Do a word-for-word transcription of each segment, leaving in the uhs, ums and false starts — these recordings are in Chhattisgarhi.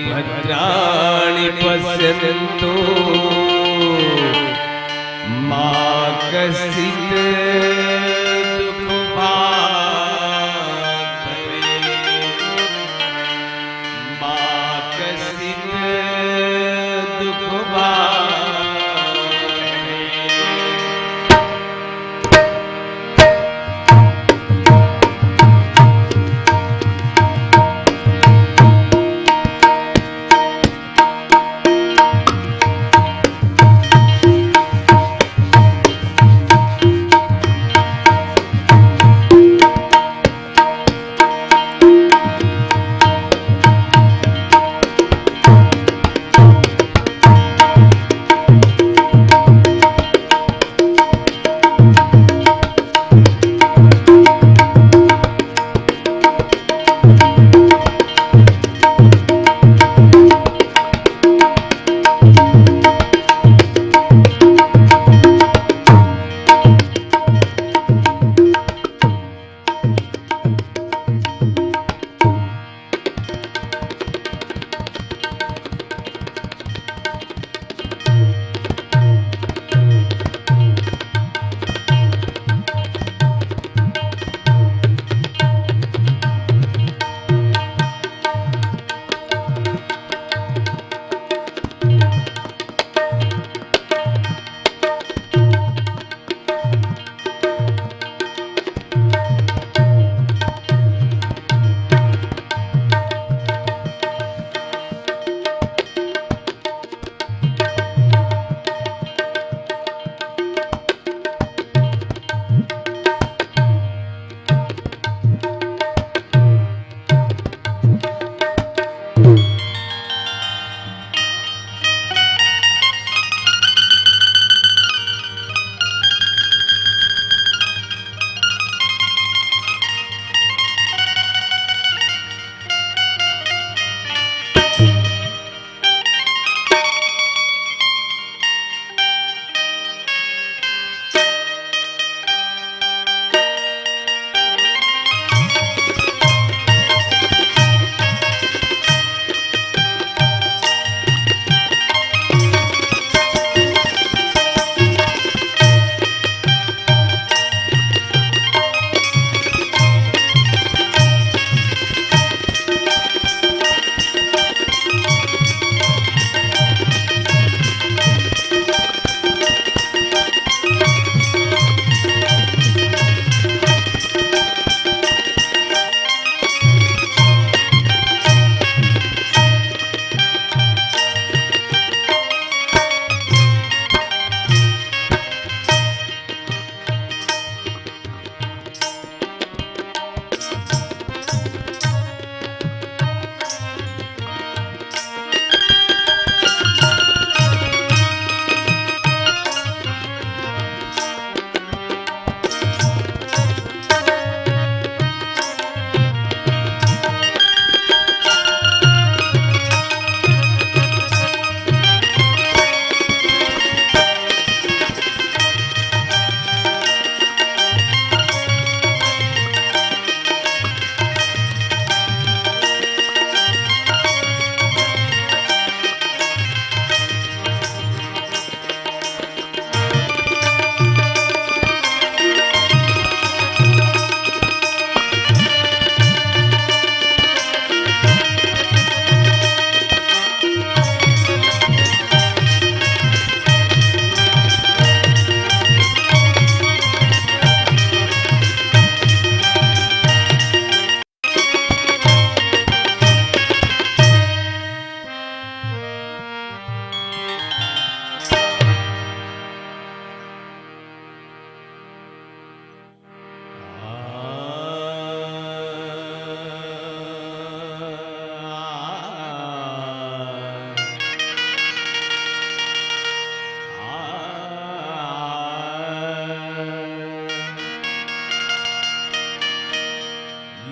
भद्राणि पश्यन्तु मा कश्चित् दुःख भाग् भवेत्। मा कश्चित् दुःख भाग् भवेत्।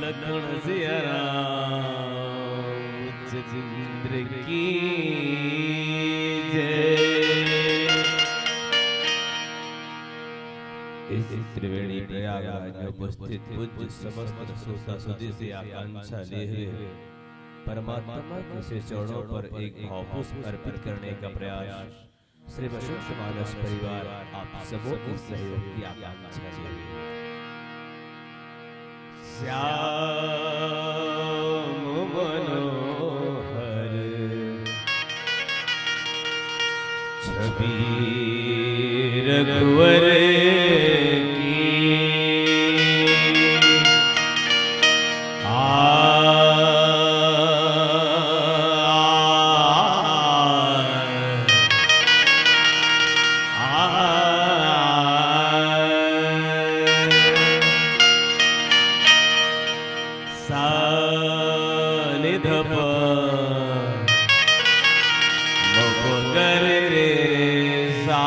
लखन सिया राम चंद्र की जय। इस त्रिवेणी प्रयागराज में उपस्थित पूज्य समस्त श्रोता सुधी से आकांक्षा ले हुए परमात्मा के श्री चरणों पर एक भावपुष्प अर्पित करने का प्रयास श्री वसंत मानस परिवार आप सबों के सहयोग की आकांक्षा है। श्याम मनोहर छवि रघुवर की। आ, आ, आ, सा नि ध प म प ग रे रे रे सा।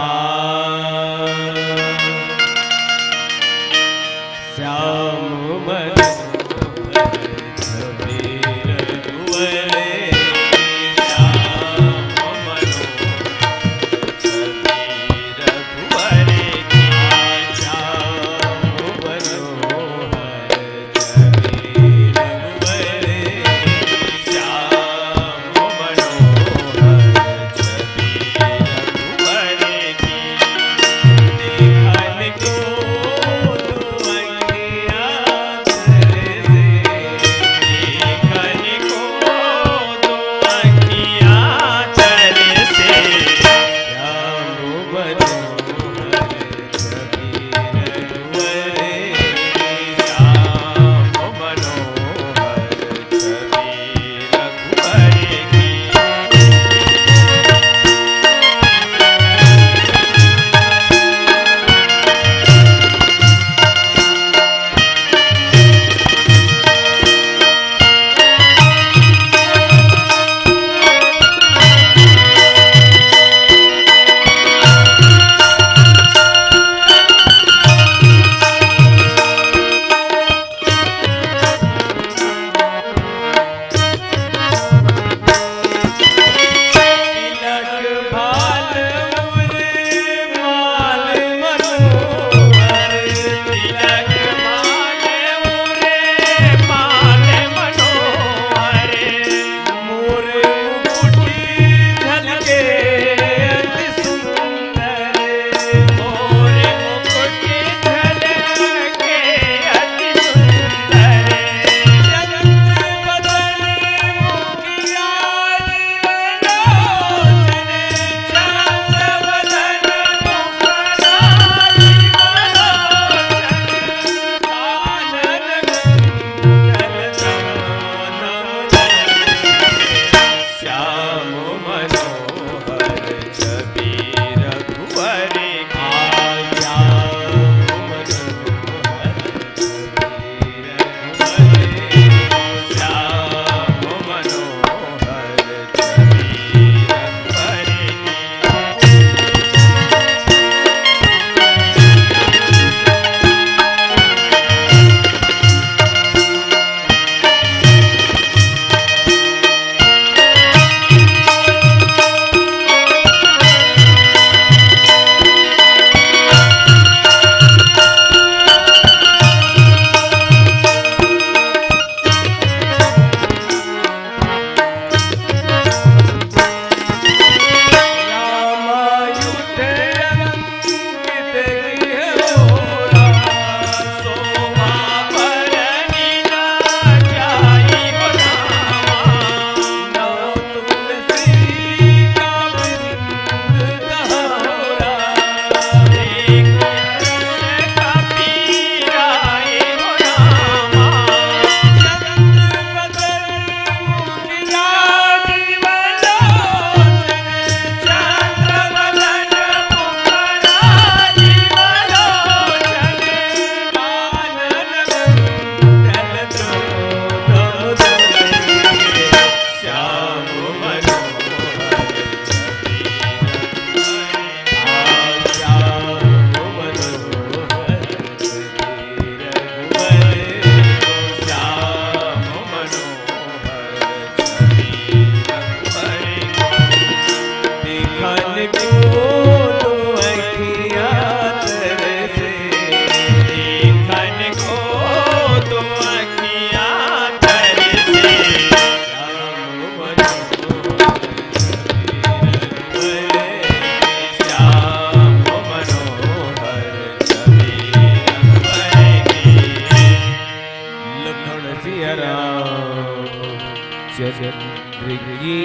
की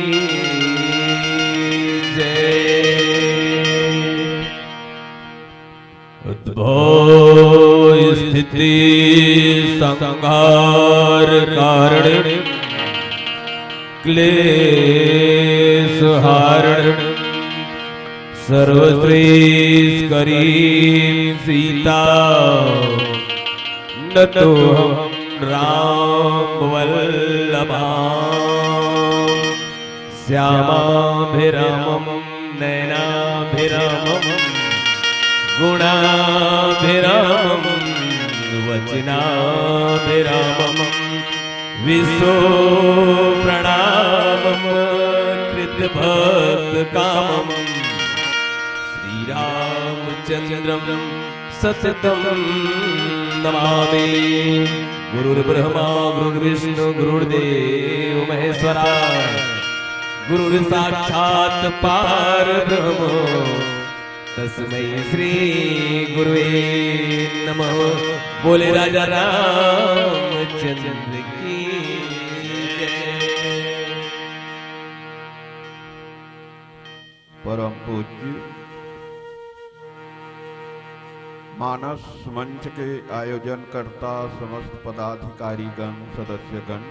जय। उद्भव स्थिति संहार कारण क्लेश हारण सर्वश्रेष्ठ करीं सीता नतोहम राम वल्लभाम। श्यामाभिरामं नयनाभिरामं गुणाभिरामं वचनाभिरामं विश्वप्रणवं कृतभक्तकामं श्रीरामचन्द्रं सततं नमामि। गुरुर्ब्रह्मा गुरुर्विष्णु गुरुर्देव महेश्वरा, गुरुर्साक्षात् परब्रह्म तस्मै श्री गुरुवे नमः। बोले राजा रामचंद्र की जय। परम पूज्य मानस मंच के आयोजनकर्ता, समस्त पदाधिकारीगण, सदस्यगण,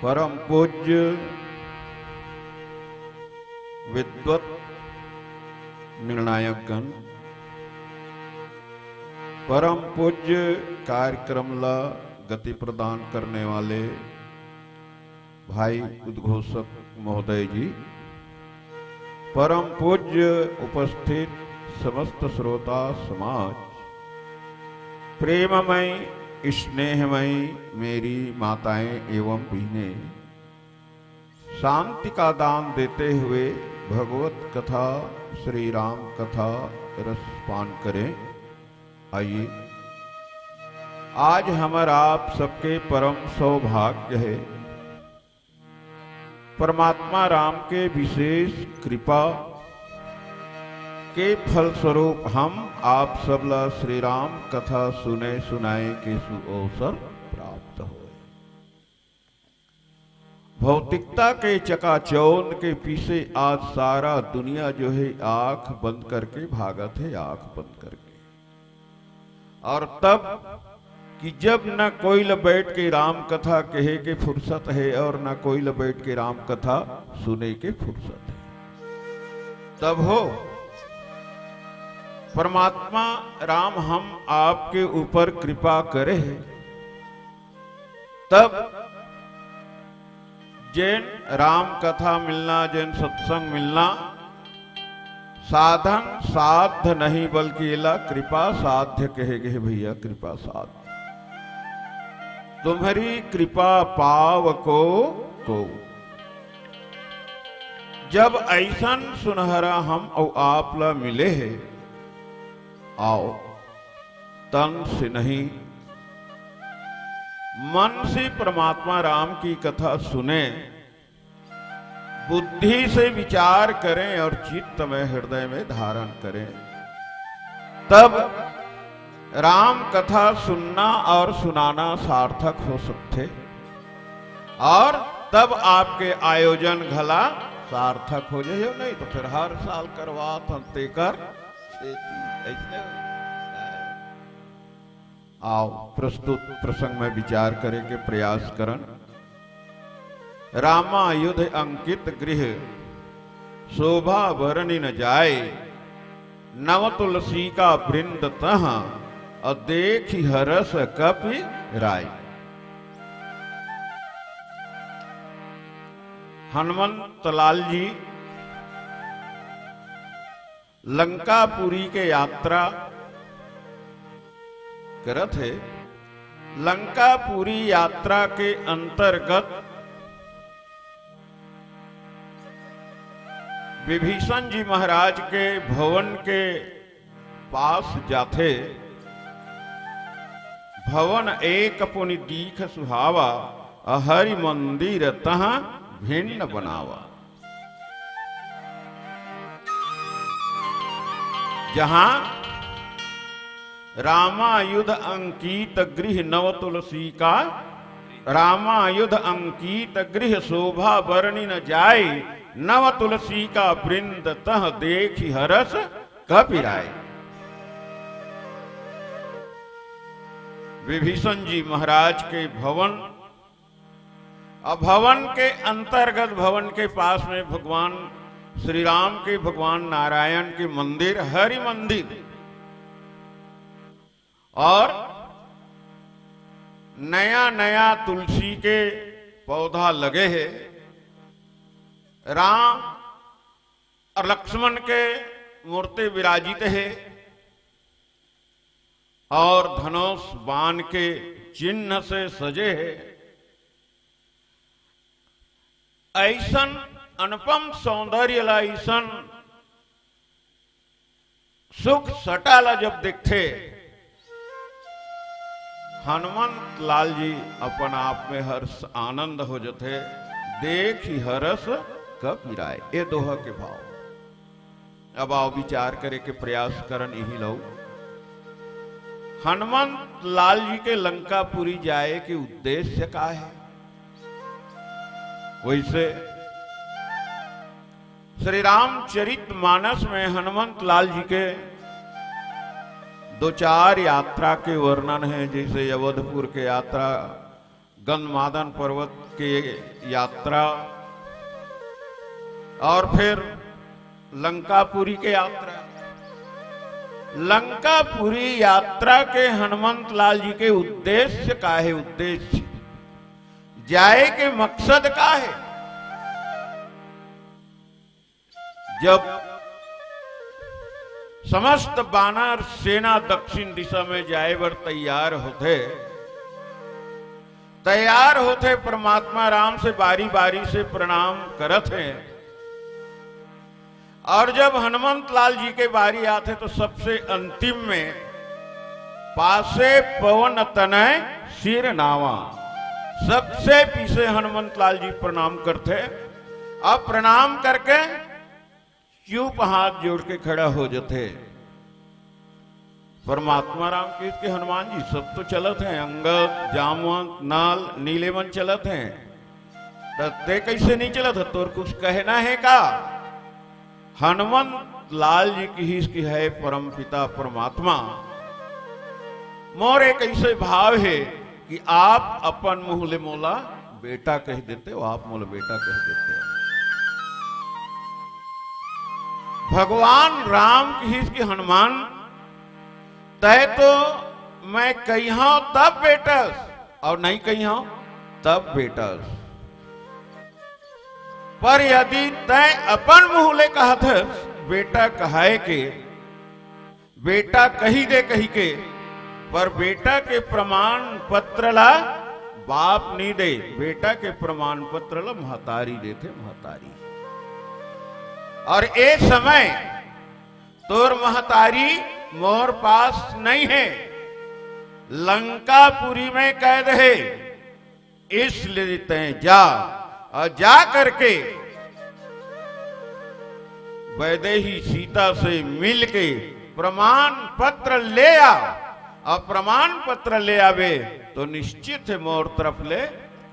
परम पूज्य विद्वत निर्णायकगण, परम पूज्य कार्यक्रम ला गति प्रदान करने वाले भाई उद्घोषक महोदय जी, परम पूज्य उपस्थित समस्त श्रोता समाज, प्रेममय स्नेहमय मेरी माताएं एवं बहनें, शांति का दान देते हुए भगवत कथा, श्री राम कथा रस पान करें। आइए, आज हमर आप सबके परम सौभाग्य है, परमात्मा राम के विशेष कृपा के फलस्वरूप हम आप सब ला श्री राम कथा सुने सुनाए के सुअवसर प्राप्त होए। भौतिकता के चकाचौंध के पीछे आज सारा दुनिया जो है आंख बंद करके भागत है, आंख बंद करके। और तब कि जब न कोई ल बैठ के राम कथा कहे के फुर्सत है और न कोई ल बैठ के राम कथा सुने के फुर्सत है, तब हो परमात्मा राम हम आपके ऊपर कृपा करे है, तब जेन राम कथा मिलना, जेन सत्संग मिलना, साधन साध्य नहीं, बल्कि एला कृपा साध्य कहे गे हे भैया, कृपा साध्य। तुम्हरी कृपा पाव को, को। जब अइसन सुनहरा हम अउ आप ला मिले हे, आओ, तन से नहीं, मन से परमात्मा राम की कथा सुने, बुद्धि से विचार करें और चित्त में, हृदय में धारण करें, तब राम कथा सुनना और सुनाना सार्थक हो सकथे, और तब आपके आयोजन घला सार्थक हो जाए। नहीं तो फिर हर साल करवात हन तेकर सेती, अइसने हो। आओ, प्रस्तुत प्रसंग में विचार करे के प्रयास करन। रामायुध अंकित गृह, शोभा बरनि न जाय, नव तुलसी का वृंद तह, अ देखि हरष कपि राय। हनुमंत लाल जी लंकापुरी के यात्रा करत हे। लंकापुरी यात्रा के अंतर्गत विभीषण जी महाराज के भवन के पास जाथे। भवन एक पुनि दीख सुहावा, हरि मंदिर तह भिन्न बनावा। जहां रामायुध अंकित गृह नव तुलसी का रामायुध अंकित गृह शोभा बरनि न जाय, नव तुलसी का वृंद तह देखि हरस कपिराय। विभीषण जी महाराज के भवन, अब भवन के अंतर्गत, भवन के पास में भगवान श्री राम के, भगवान नारायण के मंदिर, हरि मंदिर, और नया नया तुलसी के पौधा लगे हे। राम और लक्ष्मण के मूर्ति विराजित हे और धनुष बाण के चिन्ह से सजे हे। ऐसन अनुपम सौंदर्य ला, ऐसन सुख सटा ला जब देखथे, हनुमंत लाल जी अपन आप में हर्ष आनंद हो जथे। देखि हरस कपिराय, ए दोहा के भाव। अब आओ विचार करे के प्रयास करन इही लऊ। हनुमंत लाल जी के लंकापुरी जाए के उद्देश्य का हे? वैसे श्री रामचरित मानस में हनुमंत लाल जी के दो चार यात्रा के वर्णन हे, जैसे अवधपुर के यात्रा, गंधमादन पर्वत के यात्रा और फिर लंकापुरी के यात्रा। लंकापुरी यात्रा के हनुमंत लाल जी के उद्देश्य का हे? उद्देश्य, जाए के मकसद का हे? जब समस्त बानर सेना दक्षिण दिशा में जाए बर तैयार होथे, तैयार होथे, परमात्मा राम से बारी बारी से प्रणाम करत हे। और जब हनुमंत लाल जी के बारी आथे तो सबसे अंतिम में पासे पवन तनय सिर नावा, सबसे पीछे हनुमंत लाल जी प्रणाम करथे। अब प्रणाम करके चुप हाथ जोड़ के खड़ा हो जथे। परमात्मा राम कहिस कि हनुमान जी, सब तो चलत हे, अंगद, जामवंत, नल, नीले मन चलत हे, त तैं कैसे नहीं चलत हे? तोर कुछ कहना हे का? हनुमंत लाल जी कहिस कि हे परमपिता परमात्मा, मोर एक ऐसे भाव हे कि आप अपन मुंह ले मोला बेटा कह देते हो, आप मोला बेटा कह देते हो। भगवान राम कहिस कि हनुमान, तैं तो मैं कहिहौं तब बेटस, और नहीं कहिहौं तब बेटस। पर यदि तैं अपन मुंह ले कहत हस बेटा कहाए के, बेटा कही दे कही के, पर बेटा के प्रमाण पत्र ला बाप नहीं दे, बेटा के प्रमाण पत्र ला महतारी देथे, महतारी। और ए समय तोर महतारी मोर पास नहीं हे, लंकापुरी में कैद हे, इसलिए तैं जा और जा करके वैदेही सीता से मिलके प्रमाण पत्र ले आ। और प्रमाण पत्र ले आवे तो निश्चित हे मोर तरफ ले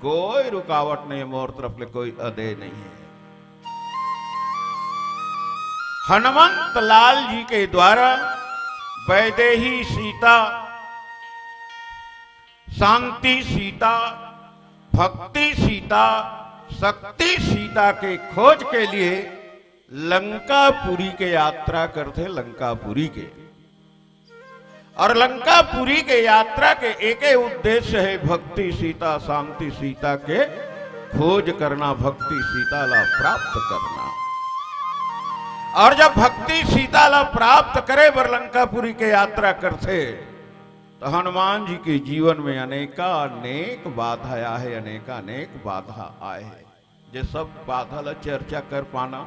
कोई रुकावट नहीं हे, मोर तरफ ले कोई अदय नहीं हे। हनुमंत लाल जी के द्वारा वैदेही सीता, शांति सीता, भक्ति सीता, शक्ति सीता के खोज के लिए लंकापुरी के यात्रा करथे, लंकापुरी के। और लंकापुरी के यात्रा के एके उद्देश्य हे भक्ति सीता, शांति सीता के खोज करना, भक्ति सीता ला प्राप्त करना। और जब भक्ति सीता ला प्राप्त करे बर लंकापुरी के यात्रा करथे, तो हनुमान जी के जीवन में अनेका अनेक बाधा आए हे, अनेका अनेक बाधा आए हे। जे सब बाधा ला चर्चा कर पाना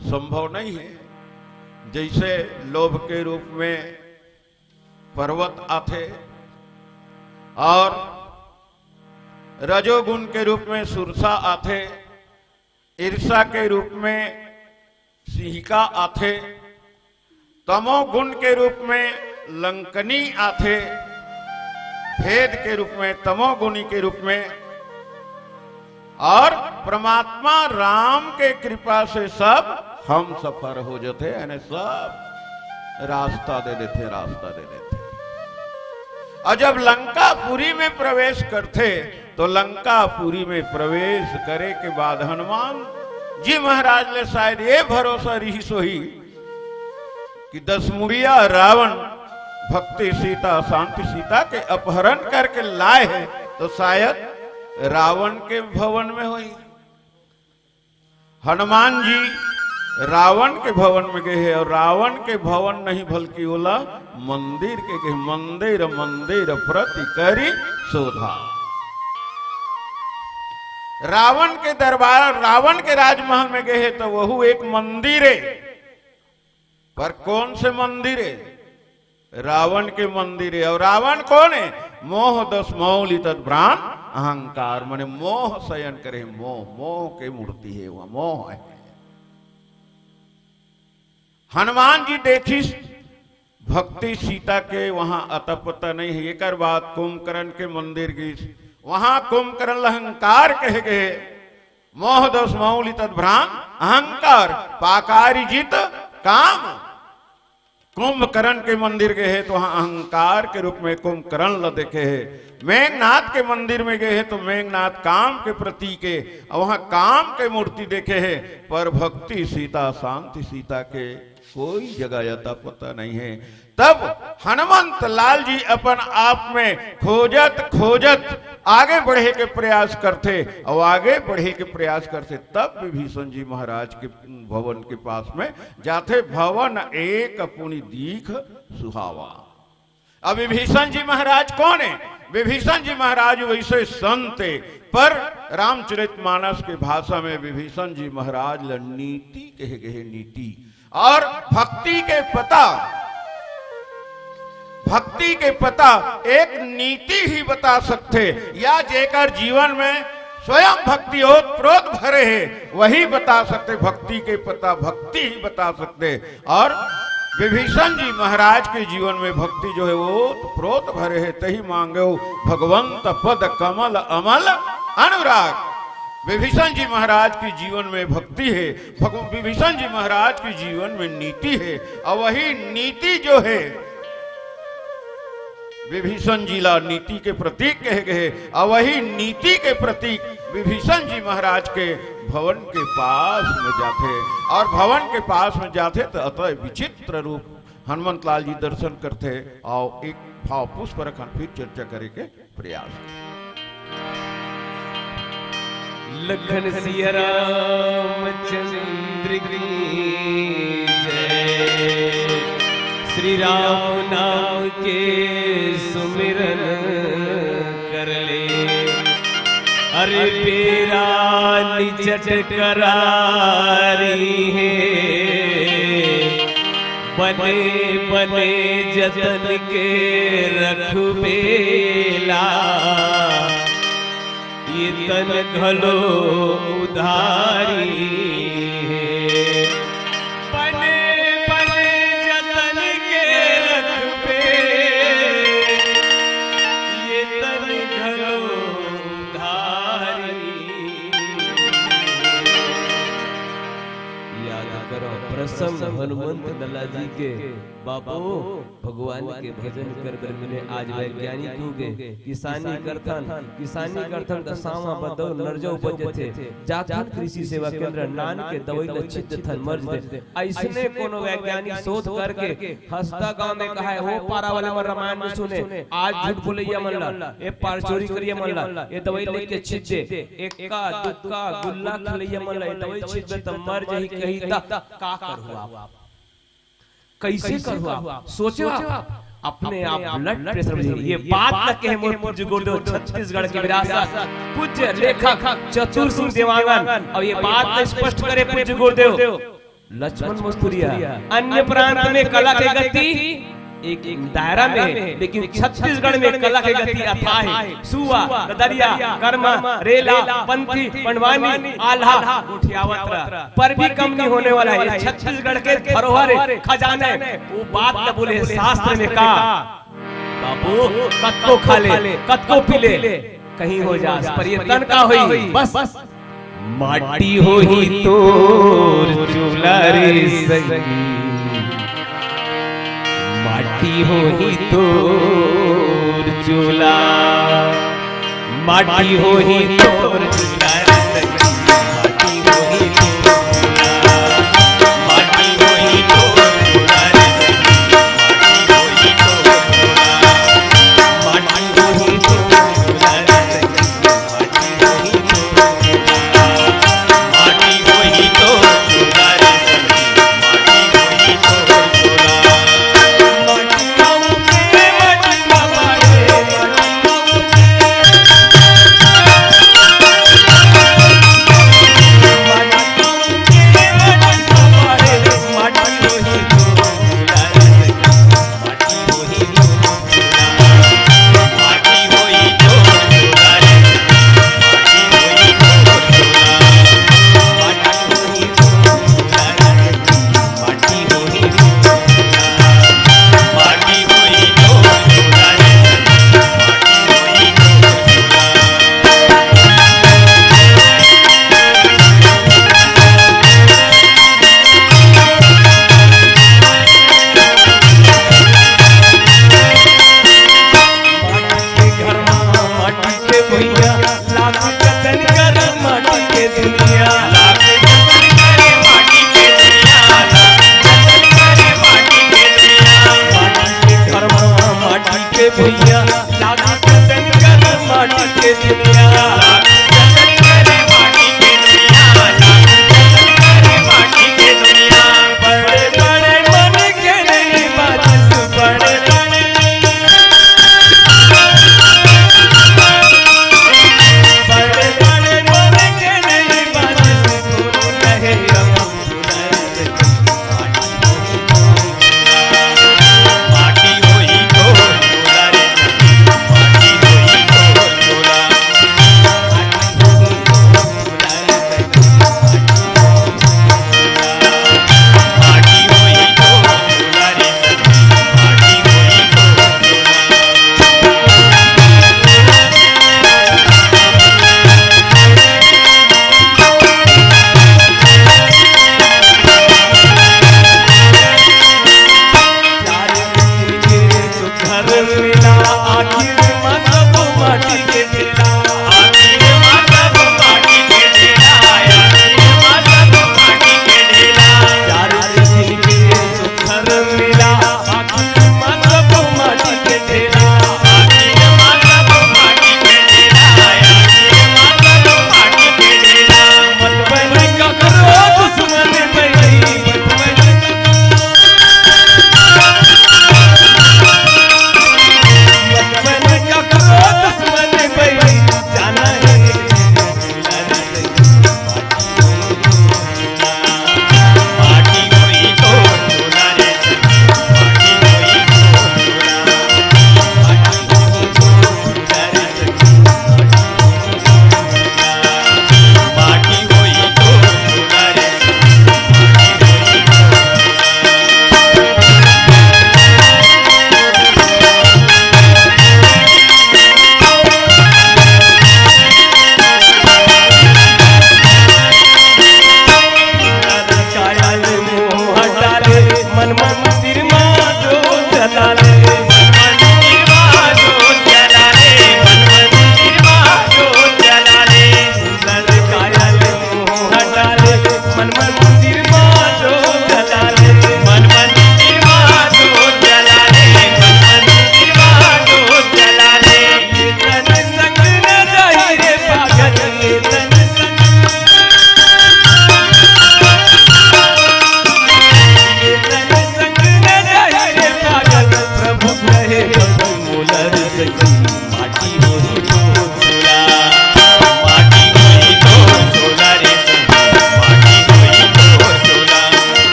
संभव नहीं हे। जैसे लोभ के रूप में पर्वत आथे और रजोगुण के रूप में सुरसा आथे, ईर्षा के रूप में सिंहिका आथे, तमोगुण के रूप में लंकनी आथे, भेद के रूप में, तमोगुणी के रूप में और परमात्मा राम के कृपा से सब हमसफर हो जथे, यानी सब रास्ता दे देथे, रास्ता दे देथे। और जब लंकापुरी में प्रवेश करथे, तो लंकापुरी में प्रवेश करे के बाद हनुमान जी महाराज ले शायद ये भरोसा रिहिस होही कि दसमुड़िया रावण भक्ति सीता, शांति सीता के अपहरण करके लाए हे, तो शायद रावण के भवन में होही। हनुमान जी रावण के भवन में गे हे, और रावण के भवन नहीं, बल्कि ओला मंदिर के गे हे, मंदिर मंदिर प्रति करी शोधा। रावण के दरबार, रावण के राजमहल में गे हे, तो वहू एक मंदिर हे। पर कौन से मंदिर हे? रावण के मंदिर हे। और रावण कौन हे? मोह दस मौलि तद भ्रांत अहंकार, माने मोह शयन करे, मोह, मोह के मूर्ति हे, वहां मोह हे। हनुमान जी देखिस भक्ति सीता के वहां अता पता नहीं हे। एकर बाद कुंभकर्ण के मंदिर गिस, वहां कुंभकर्ण ल अहंकार कहे गे हे। मोह दस मौलि तद भ्रांत अहंकार, पाकारी जित काम। कुंभकर्ण के मंदिर गे हे, तो वहां अहंकार के रूप में कुंभकर्ण ल देखे हे। मेघनाथ के मंदिर में गे हे, तो मेघनाथ काम के प्रतीक हे, और वहां काम के मूर्ति देखे हे। पर भक्ति सीता, शांति सीता के कोई जगह अता पता नहीं हे। तब हनुमंत लाल जी अपन आप में खोजत खोजत आगे बढ़े के प्रयास करथे, और आगे बढ़े के प्रयास करथे, तब विभीषण जी महाराज के भवन के पास में जाथे। भवन एक पुनि दीख सुहावा। अब विभीषण जी महाराज कौन हे? विभीषण जी महाराज वैसे संत हे, पर रामचरित मानस के भाषा में विभीषण जी महाराज ल नीति कहे गे हे, नीति। और भक्ति के पता, भक्ति के पता एक नीति ही बता सकथे, या जेकर जीवन में स्वयं भक्ति ओत प्रोत भरे हे, वही बता सकथे। भक्ति के पता भक्ति ही बता सकथे। और विभीषण जी महाराज के जीवन में भक्ति जो हे, ओत प्रोत भरे हे, तही मांगेव भगवंत पद कमल अमल अनुराग। विभीषण जी महाराज के जीवन में भक्ति हे, भगव-, विभीषण जी महाराज के जीवन में नीति हे, और वही नीति जो हे, विभीषण जी ला नीति के प्रतीक कहे गे हे, और वही नीति के प्रतीक विभीषण जी महाराज के भवन के पास में जाथे, और भवन के पास में जाथे त अतः विचित्र रूप हनुमंत लाल जी दर्शन करथे। और एक भाव पुष्प रखन फिर चर्चा करे के प्रयास। लखन सिया रामचंद्र की जय। श्री राम नाम के सुमिरन कर ले। अरे बेरा निचट करारी हे, बने बने जतन के रखबेला, ये तन घलो उधारी हे। बने बने जतन के रखबे, ये तन घलो उधारी। याद करो प्रसंग हनुमंत लाला जी के, बापू, भगवान के भजन कर बर मिले। आज वैज्ञानिक हो गे, किसानी करथन, किसानी करथन त सांवा बदो नरजो उपजथे। जाथन कृषि सेवा केंद्र, नान के दवाई ल छिट देथन, मर जथे। अइसने कोनो वैज्ञानिक शोध करके हंसदा गांव में कहा हे, ओ पारा वाले मन रामायण नइ सुने, आज झूठ बोलइया मन ला, ए पार चोरी करिया मन ला, ए दवाई लेके छिट दे, एक्का दुक्का गुल्ला खिलइया मन ला, ए दवाई छिट दे त मर जही कही त का करहू आप? कइसे करहू आप? सोचो आप, अपने आप blood pressure बढ़ जाही। ये बात ल कहे मोर पूज्य गुरुदेव, छत्तीसगढ़ के विरासत, पूज्य लेखक चतुर सिंह देवांगन, अउ ये बात ल स्पष्ट करे पूज्य गुरुदेव लक्ष्मण मस्तुरिया। अन्य प्रांत में कला के गति एक दायरा में हे, लेकिन छत्तीसगढ़ में कला के गति अथाह हे। सुआ, ददरिया, करमा, रेला, पंथी, पंडवानी, आल्हा, गोठियावत रह, पर भी कम नहीं होने वाला हे। छत्तीसगढ़ के धरोहर हे, खजाना हे। वो बात ल बोले हे शास्त्र में का, बाबू, कतको खा ले, कतको पी ले, कहीं हो जास, पर ये तन का होही? बस, माटी होही तोर चूल्हा रे संगी, माटी होही तोर चूल्हा, माटी होही तोर चूल्हा रे संगी, माटी होही तोर चूल्हा, माटी होही तोर चूल्हा रे संगी, माटी होही तोर चूल्हा, माटी होही तोर चूल्हा रे संगी।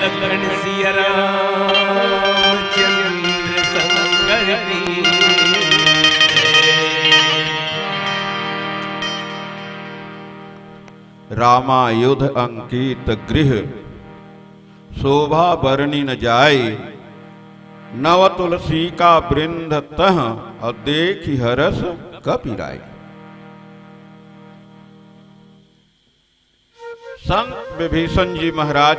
करण सिया रामचंद्र शंकर की। रामायुध अंकित गृह, शोभा बरनी न जाय। नव तुलसी का वृंद तह, और देखि हरस कपि राय। संत विभीषण जी महाराज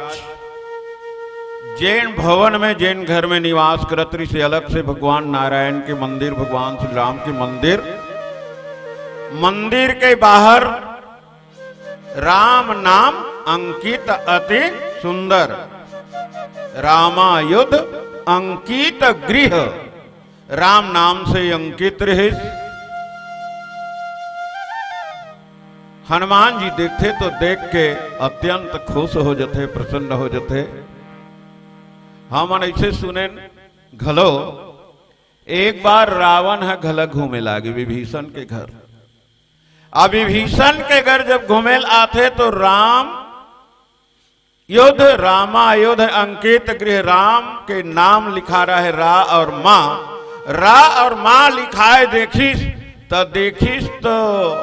जेन भवन में, जेन घर में निवास करत रहिस, अलग से भगवान नारायण के मंदिर, भगवान श्री राम के मंदिर, मंदिर के बाहर राम नाम अंकित अति सुंदर, रामायुध अंकित गृह, राम नाम से अंकित रहिस। हनुमान जी देखथे तो देख के अत्यंत खुश हो जथे, प्रसन्न हो जथे। हमन ऐसे सुने घलो, एक बार रावण ह घला घूमे लागे विभीषण के घर। अब विभीषण के घर जब घूमे ल आथे तो राम युध, रामायुध अंकित गृह, राम के नाम लिखा रहे रा और माँ, रा और माँ लिखाए देखिस, त देखिस तो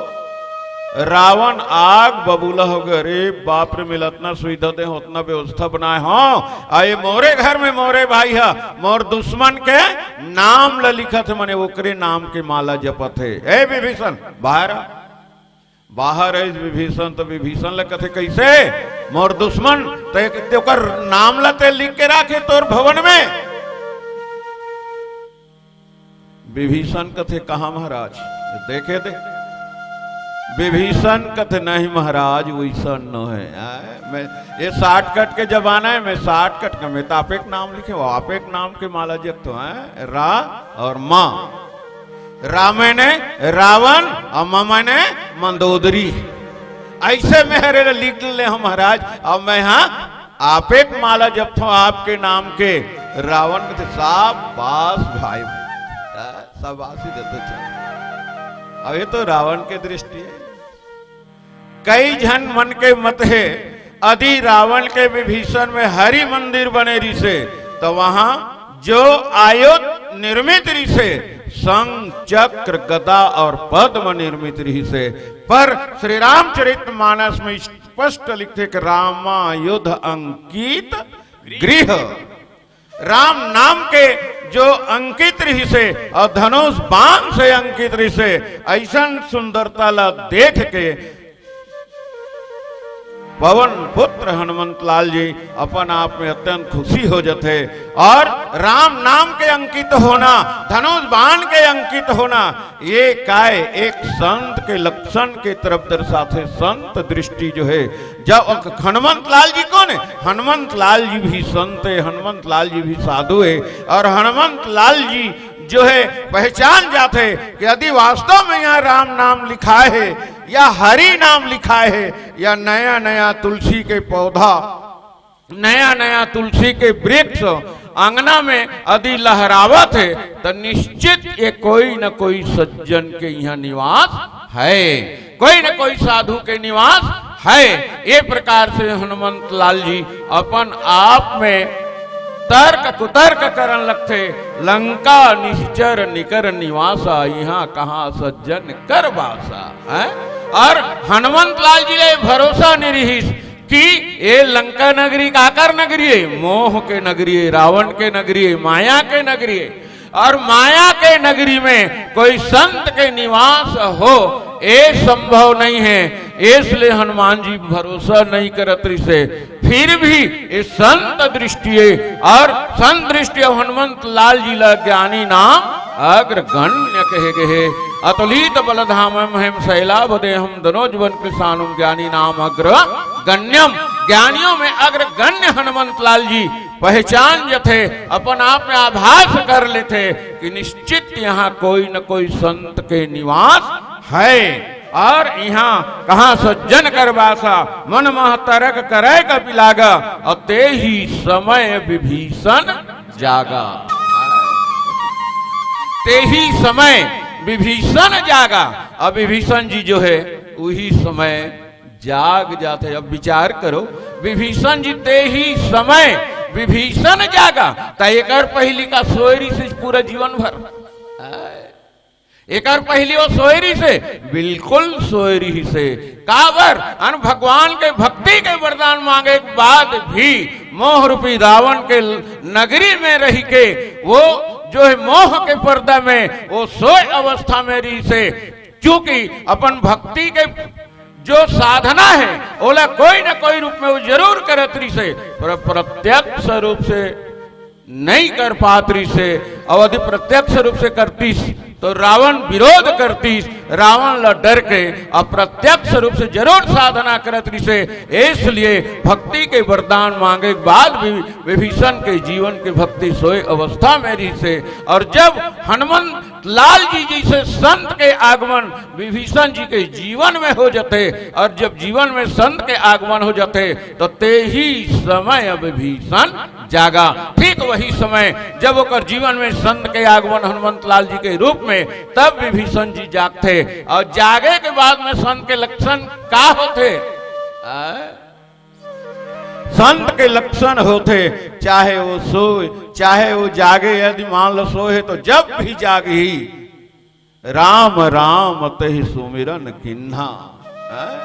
रावण आग बबूला हो गए। अरे बाप रे, मिला अतना सुविधा दे हों, अतना व्यवस्था बनाए हों, आ ये मोरे घर में मोरे भाई ह मोर दुश्मन के नाम ल लिखत हे, मने ओकरे नाम के माला जपत हे। ए विभीषण, बाहर आ। बाहर आइस विभीषण, त विभीषण ल कथे, "कइसे मोर दुश्मन, ते, ते ओकर नाम ल ते लिख के राखे तोर भवन में?" विभीषण कथे, "कहाँ महाराज, देखे दे।" विभीषण कथे, "नहीं महाराज, वइसन नोहे। आय, मैं, ये shortcut के जमाना हे, मैं shortcut का, मैं तो आपे के नाम लिखे हों, आपे के नाम के माला जपत हों, आय, रा और माँ।" रा मने रावण, और म मने मंदोदरी। अइसे मैं हरे ल लिख ले हों महाराज, अब मैं हा आपे के माला जपत हों आपके नाम के। रावण कथे, "शाबाश भाई, आ, शाबाशी देथे।" अब ये तो रावण के दृष्टि हे। कई झन मन के मत हे, अदि रावण के विभीषण में हरि मंदिर बने रिहिसे, त वहां जो आयुध निर्मित रिहिसे, शंख, चक्र, गदा और पद्म निर्मित रिहिसे, पर श्री रामचरित मानस में स्पष्ट लिखथे कि रामायुध अंकित गृह। राम नाम के जो अंकित रिहिसे और धनुष बाण से अंकित रिहिसे, अइसन सुंदरता ला देख के पवन पुत्र हनुमंत लाल जी अपन आप में अत्यंत खुशी हो जथे। और राम नाम के अंकित होना, धनुष बाण के अंकित होना, ये काय एक संत के लक्षण के तरफ दर्शाथे। संत दृष्टि जो हे, जब हनुमंत लाल जी कौन हे? हनुमंत लाल जी भी संत हे, हनुमंत लाल जी भी साधु हे। और हनुमंत लाल जी जो हे, पहचान जाथे कि यदि वास्तव में यहाँ राम नाम लिखाए हे या हरि नाम लिखाए हे या नया नया तुलसी के पौधा, नया नया तुलसी के वृक्ष अंगना में यदि लहरावत हे, त निश्चित ये कोई न कोई सज्जन के यहाँ निवास हे, कोई न कोई साधु के निवास हे। ये प्रकार से हनुमंत लाल जी अपन आप में तर्क कुतर्क करन लगथे, "लंका निश्चर निकर निवासा, इहाँ कहाँ सज्जन कर बासा।" हैं? और हनुमंत लाल जी ले भरोसा नहीं रिहिस कि ये लंका नगरी काकर नगरी हे, मोह के नगरी हे, रावण के नगरी हे, माया के नगरी हे। और माया के नगरी में कोई संत के निवास हो, ये संभव नहीं हे। इसलिए हनुमान जी भरोसा नहीं करत रिहिसे। फिर भी ये संत दृष्टि हे, और संत दृष्टि अउ हनुमंत लाल जी ला ज्ञानी नाम अग्रगण्य कहे गे हे। अतुलित बल धामम हेम शैलाभ देहम दनोजवन कृशानुम ज्ञानी नाम अग्रगण्यम। ज्ञानियों में अग्रगण्य हनुमंत लाल जी पहचान जथे, अपन आप में आभास कर लेथे कि निश्चित यहाँ कोई न कोई संत के निवास हे। और इहाँ कहाँ सज्जन कर बासा, मन मह तरक करय कपि लागा, और तेहि समय विभीषण जागा। तेहि समय विभीषण जागा। अब विभीषण जी जो हे, उही समय जाग जाथे। अब विचार करो, विभीषण जी तेहि समय विभीषण जागा, त एकर पहिली का सोय रिहिस पूरा जीवन भर? एकर पहिली वो सोय रिहिसे, बिल्कुल सोय रिहिसे। काबर? अन भगवान के भक्ति के वरदान मांगे के बाद भी मोह रूपी रावण के नगरी में रहि के वो जो है मोह के पर्दा में वो सोय अवस्था में रिहिसे, क्योंकि अपन भक्ति के जो साधना है ओला कोई ना कोई रूप में वो जरूर करत रिहिसे, पर प्रत्यक्ष रूप से नहीं कर पात रिहिसे। अउ यदि प्रत्यक्ष रूप से करतिस तो रावण विरोध करतिस, रावण ला डर के अप्रत्यक्ष रूप से जरूर साधना करत रिहिसे। इसलिए भक्ति के वरदान मांगे के बाद भी विभीषण के जीवन के भक्ति सोय अवस्था में रिहिसे। और जब हनुमंत लाल जी जैसे संत के आगमन विभीषण जी के जीवन में हो जाथे, और जब जीवन में संत के आगमन हो जाथे तो ते ही समय विभीषण जागा। ठीक वही समय जब ओकर जीवन में संत के आगमन हनुमंत लाल जी के रूप में, तब विभीषण जी जागथे। और जागे के बाद में संत के लक्षण का होथे? आ? संत के लक्षण होथे, चाहे वो सोय, चाहे वो जागे। यदि मान लो सोय है तो जब भी जागही, राम राम तहि सुमिरन किन्हा। हैं?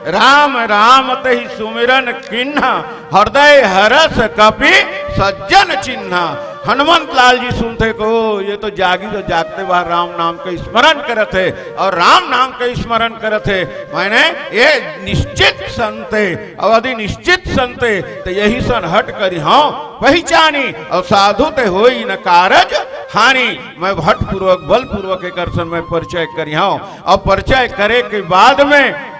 राम राम तहि सुमिरन किन्हा, हृदय हरस कपि सज्जन चिन्हा। हनुमंत लाल जी सुनथे को, ये तो जागी तो जागते बार राम नाम के स्मरण करत हे, और राम नाम के स्मरण करत हे, माने ये निश्चित संत हे। अउ यदि निश्चित संत हे, तो यही सन हट करिहौं पहिचानी, और साधु ते होई न कारज हानि। मैं हठपूर्वक, बलपूर्वक एकर सन मैं परिचय करिहौं। और परिचय करे के बाद में,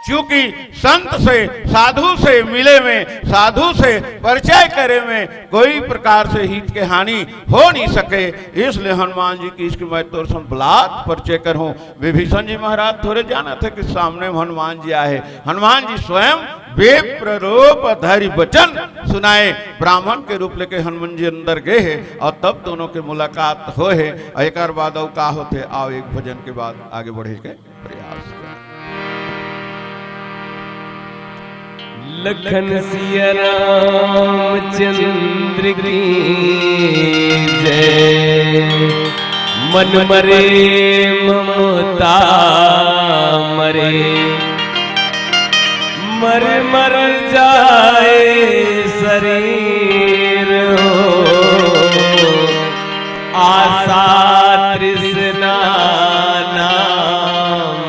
चूंकि संत से, साधु से मिले में, साधु से परिचय करे में कोई प्रकार से हित के हानि हो नहीं सके, इसलिए हनुमान जी की इसकी मैं तोर सन बलात् परिचय करहूं। विभीषण जी महाराज थोरे जानत हे कि सामने में हनुमान जी आए हे। हनुमान जी स्वयं विप्र रूप धरि बचन सुनाए, ब्राह्मण के रूप लेके हनुमान जी अंदर गए हे और तब दोनों के मुलाकात होए हे। और एकर बाद अउ का होथे, आओ एक भजन के बाद आगे बढ़े के प्रयास करें। लखन सिया रामचंद्र की जय। मन मरे ममता मरे, मर मर जाए शरीर हो। आशा तृष्णा ना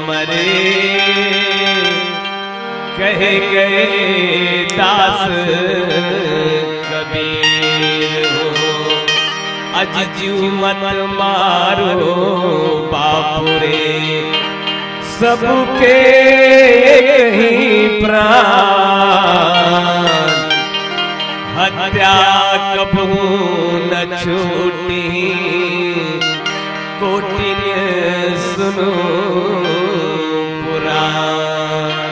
मरे, कहे गए दास कबीर हो। अज जीव मत मारो बापू रे, सबके एक ही प्राण, हत्या कबहू न छूटी, कोटिन सुनो पुराण।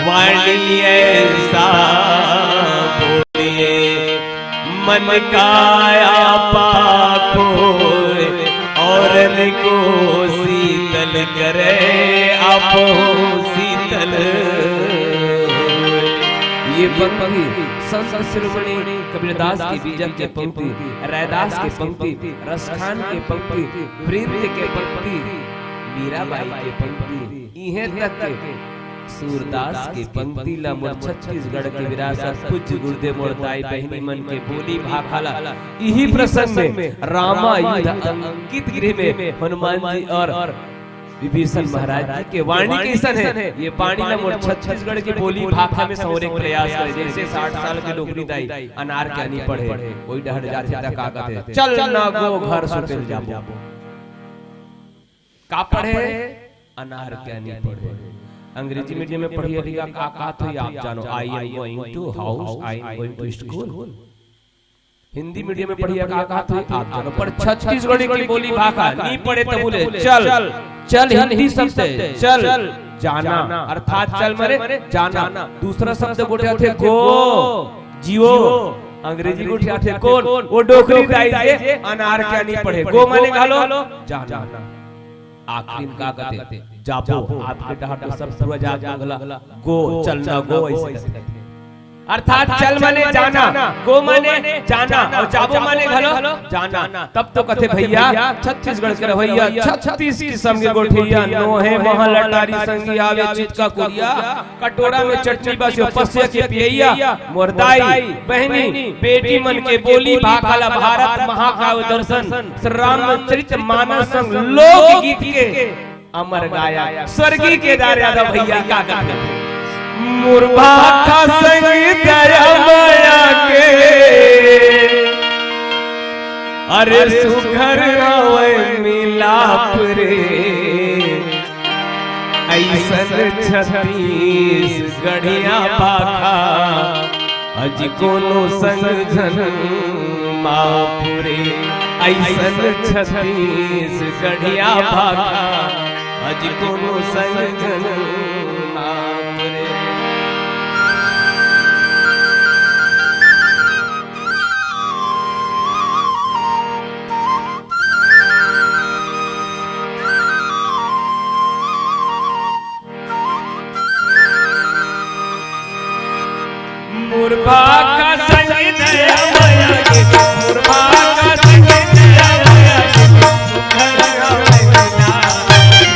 वाणी ऐसा बोलिए, मन का आपा खोए, औरन को शीतल करे, आप शीतल होए। ये पंक्ति संत शिरोमणि कबीरदास के बीजक के पंक्ति, रैदास के पंक्ति, रसखान के पंक्ति, वृंद के पंक्ति, मीराबाई के पंक्ति, इहें तक के सूरदास के पंक्ति ला मोर छत्तीसगढ़ के विरासत पूज्य गुरुदेव मोर दाई बहिनी मन के बोली भाखा ला इही प्रसंग में रामायुध अंकित गृह में हनुमान जी और विभीषण महाराज जी के वाणी कइसन हे, ये वाणी ला मोर छत्तीसगढ़ के बोली भाखा में संवरे के प्रयास करे। जैसे साठ साल के डोकरी दाई अनार के आनी पढ़े, कोई डहर जाथे त का कथे, "चल ना गो घर सुते ल जाबो।" का पढ़े? अनार के आनी पढ़े। अंग्रेजी मीडियम में पढ़िए भैया, का कहत होही आप जानो, "I am going to house, I am going to school।" Hindi medium में पढ़िए, का कहत होही आप जानो, पर छत्तीसगढ़ी के बोली भाखा नी पढ़े त बोले, "चल, चल हिंदी शब्द हे, चल जाना।" अर्थात चल माने जाना। दूसरा शब्द गोठियाथे गो, जियो। अंग्रेजी गोठियाथे कोन? वो डोकरी दाई जे अनार के आनी पढ़े। गो माने घलो जाना। आखिरी में का कथे? जाबो, आपके डहर तो सब पूरा जात मंगला। गो, चलना गो, ऐसे कथे। अर्थात चल माने जाना, गो माने जाना, अउ जाबो माने घलो जाना। तब तो कथे भैया, छत्तीसगढ़ के रहवइया, छत्तीस किसम के गोठिया, नोहे महल अटारी संगी आवे चितका कुरिया, कटोरा में चटनी बा स्यों पसिया के पियइया, मोर दाई, बहिनी, बेटी मन के बोली भाखा ला भारत महाकाव्य दर्शन, श्री रामचरित मानस संग लोकगीत के अमर गायक स्वर्गीय केदार यादव भैया का कथे। मोर भाखा संग दया माया के, अरे सुघर हवय मिलाप रे, अइसन छत्तीसगढ़िया भाखा अजी कोनो संग झन मापुरे, अइसन छत्तीसगढ़िया भाखा अजी कोनो संग झन मापुरे। मोर भाखा संग दया माया के, मोर भाखा संग दया माया के, सुघर हवय मिलाप रे।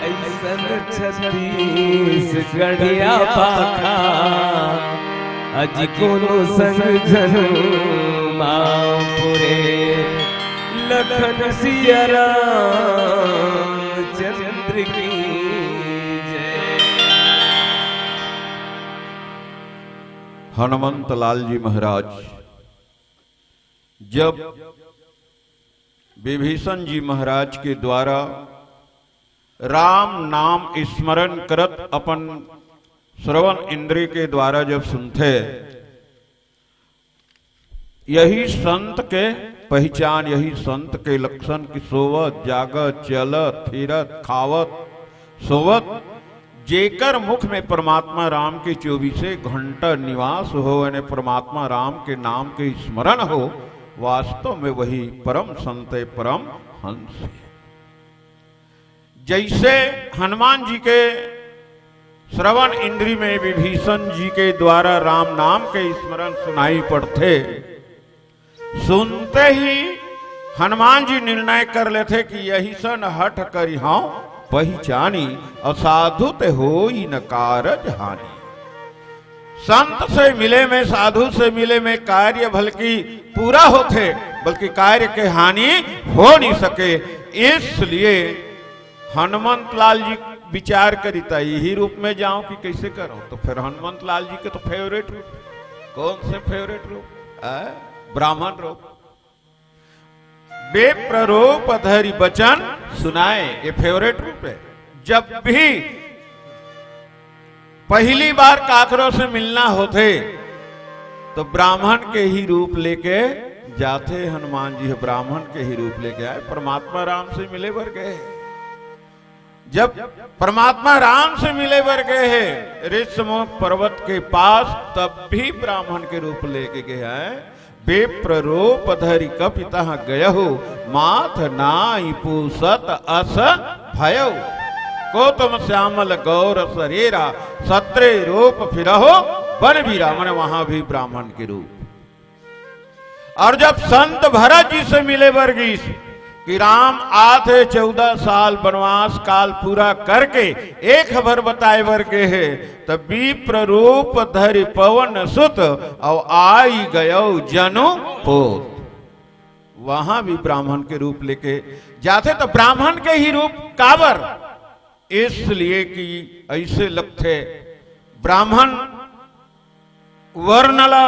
अइसन छत्तीसगढ़िया पाखा, अजी कोनो संग झन मा पुरे। लखन सिया राम चंद्र की जय। हनुमंत लाल जी महाराज जब विभीषण जी महाराज के द्वारा राम नाम स्मरण करत अपन श्रवण इंद्रिय के द्वारा जब सुनथे, यही संत के पहचान, यही संत के लक्षण कि सोवत, जागत, चलत, फिरत, खावत, सोवत, जेकर मुख में परमात्मा राम के चौबीसे घंटा निवास हो, यानी परमात्मा राम के नाम के स्मरण हो, वास्तव में वही परम संत है, परम हंस है। जैसे हनुमान जी के श्रवण इंद्री में विभीषण जी के द्वारा राम नाम के स्मरण सुनाई पड़थे, सुनते ही हनुमान जी निर्णय कर लेथे कि यही सन हठ करिहौं पहिचानी, असाधु ते होई न कारज हानि। संत से मिले में, साधु से मिले में कार्य भलकी पूरा होथे, बल्कि कार्य के हानि हो नहीं सके। इसलिए हनुमंत लाल जी विचार करिता, यही रूप में जाऊं कि कैसे करूं? तो फिर हनुमंत लाल जी के तो फेवरेट रूप, कौन से फेवरेट रूप? आ? ब्राह्मण रूप। विप्र रूप धरि बचन सुनाए, ये फेवरेट रूप है। जब भी पहली बार काकरो से मिलना होथे, तो ब्राह्मण के ही रूप लेके जाथे हनुमान जी, ब्राह्मण के ही रूप लेके आए, परमात्मा राम से मिले बर गए। जब परमात्मा राम से मिले बर गए हैं ऋषिमुख पर्वत के पास, तब भी ब्राह्मण के रूप लेके गए हैं। विप्र रूप धरि कपि तहाँ गयहु, माथ नाहि पूछत अस भयहु। गौतम श्यामल गौर सरीरा, सत्रे रूप फिरहु बन बीरा। माने वहां भी ब्राह्मण के रूप। और जब संत भरत जी से मिले बर गीस कि राम आथे चौदह साल वनवास काल पूरा करके एक खबर बताए बर गे हे, तब विप्र रूप धरि पवन सुत, अउ आई गयो जनु पोत। वहां भी ब्राह्मण के रूप लेके जाथे, तो ब्राह्मण के ही रूप काबर? इसलिए कि ऐसे लगथे ब्राह्मण वर्ण ला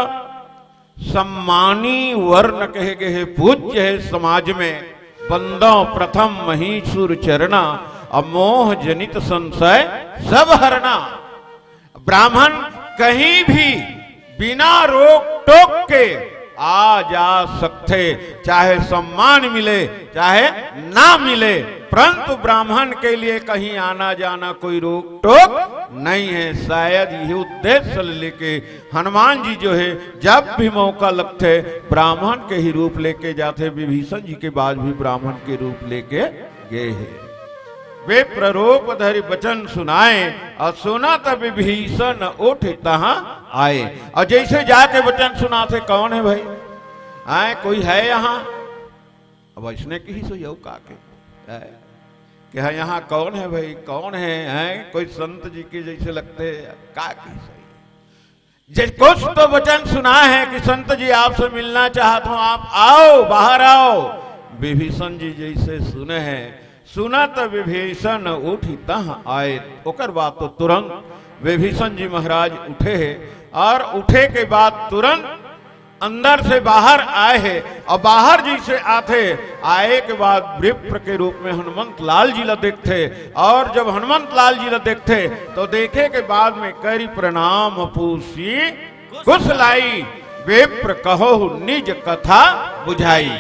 सम्मानी वर्ण कहे गए हे, पूज्य है समाज में। बंदो प्रथम महीसुर चरना, अमोह जनित संशय सब हरना। ब्राह्मण कहीं भी बिना रोक टोक के आ जा सकथे, चाहे सम्मान मिले चाहे ना मिले, परंतु ब्राह्मण के लिए कहीं आना जाना कोई रोक टोक नहीं है। शायद यही उद्देश्य लेके हनुमान जी जो है, जब भी मौका लगथे, ब्राह्मण के ही रूप लेके जाथे। विभीषण जी के बाद भी ब्राह्मण के रूप लेके गए हैं। विप्र रूप धरि बचन सुनाए, अउ सुनत विभीषण उठि तहाँ आए। और जैसे जाके वचन सुनाथे, कौन है भाई? आए, कोई है यहाँ? अब इसने कही सो यऊ का के, है? कि हाँ, यहाँ कौन है भाई, कौन है, हैं? कोई संत जी के जैसे लगते हैं, का कही सो? जे कुछ तो वचन सुना है कि संत जी आपसे मिलना चाहत हूँ, आप आओ, बाहर आओ। विभीषण जी जैसे सुने हैं, सुनत विभीषण उठि तहाँ आए। ओकर बाद तो तुरंत विभीषण जी महाराज उठे हैं और उठे के बाद तुरंत अंदर से बाहर आए हैं और बाहर जैसे आथे, आए के बाद विप्र के रूप में हनुमंत लाल जी ला देखथे और जब हनुमंत लाल जी ला देखथे तो देखे के बाद में करि प्रणाम पूछी कुशलाई, विप्र कहो निज कथा बुझाई।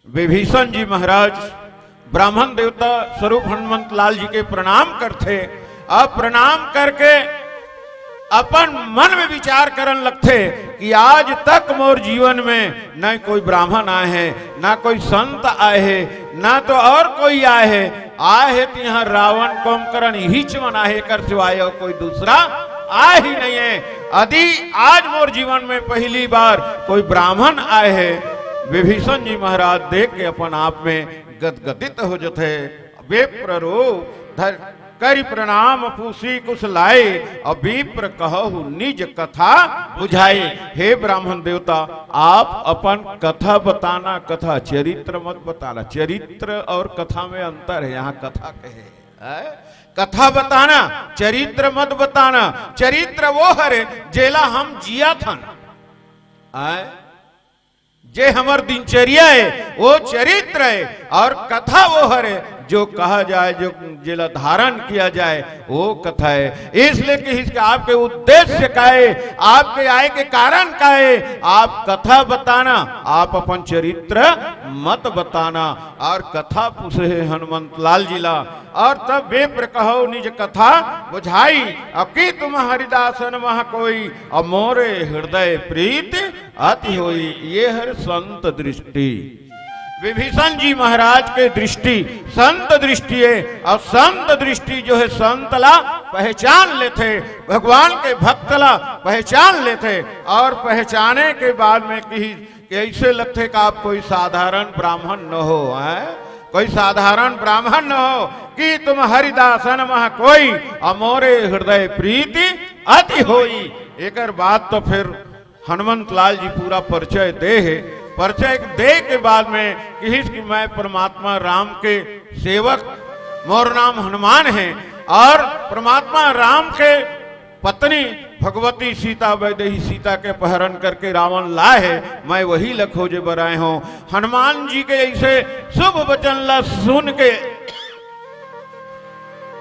विभीषण जी महाराज ब्राह्मण देवता स्वरूप हनुमंत लाल जी के प्रणाम करथे। अब प्रणाम करके अपन मन में विचार करन लगथे कि आज तक मोर जीवन में न कोई ब्राह्मण आए है, ना कोई संत आए है, ना तो और कोई आए है। आए है तिहां रावण कुंभकर्ण, इहीच मन आए है, एकर सिवाय और कोई दूसरा आए ही नहीं है। यदि आज मोर जीवन में पहली बार कोई ब्राह्मण आए है, विभीषण जी महाराज देख के अपन आप में गदगदित हो जथे। विप्र रूप धर करि प्रणाम पूसी कुसलाए, अउ विप्र कहहु निज कथा बुझाए। हे ब्राह्मण देवता, आप अपन कथा बताना, कथा, चरित्र मत बताना। चरित्र और कथा में अंतर है। यहाँ कथा कहे, हैं? कथा बताना, चरित्र मत बताना। चरित्र वो हरे जेला हम जियाथन, हैं? जे हमर दिनचर्या है, वो चरित्र है, और कथा वो हरे जो कहा जाए, जो जेला धारण किया जाए, वो कथा है। इसलिए कि इसके आपके उद्देश्य का है, आपके आय के कारण का है, आप कथा बताना, आप अपन चरित्र मत बताना। और कथा पूछे हे हनुमंत लाल जी ला, और तब विप्र कहो निज कथा बुझाई, अकी तुम हरिदासन मह कोई, अमोरे हृदय प्रीत अति होई। ये हर संत दृष्टि, विभीषण जी महाराज के दृष्टि संत दृष्टि है। और संत दृष्टि जो है, संत ला पहचान लेथे, भगवान के भक्त ला पहचान लेथे, और पहचाने के बाद में कही कि ऐसे लगथे कि आप कोई साधारण ब्राह्मण न हो, हैं? कोई साधारण ब्राह्मण न हो कि तुम हरिदासन मह कोई, अमोरे हृदय प्रीति अति होई। एकर बाद तो फिर हनुमंत लाल जी पूरा परिचय दे हे। परिचय दे के बाद में कहिस कि मैं परमात्मा राम के सेवक, मोर नाम हनुमान है, और परमात्मा राम के पत्नी भगवती सीता, वैदेही सीता के अपहरण करके रावण लाए है, मैं वही ल खोजे बर आए हूँ। हनुमान जी के ऐसे शुभ वचन ला सुन के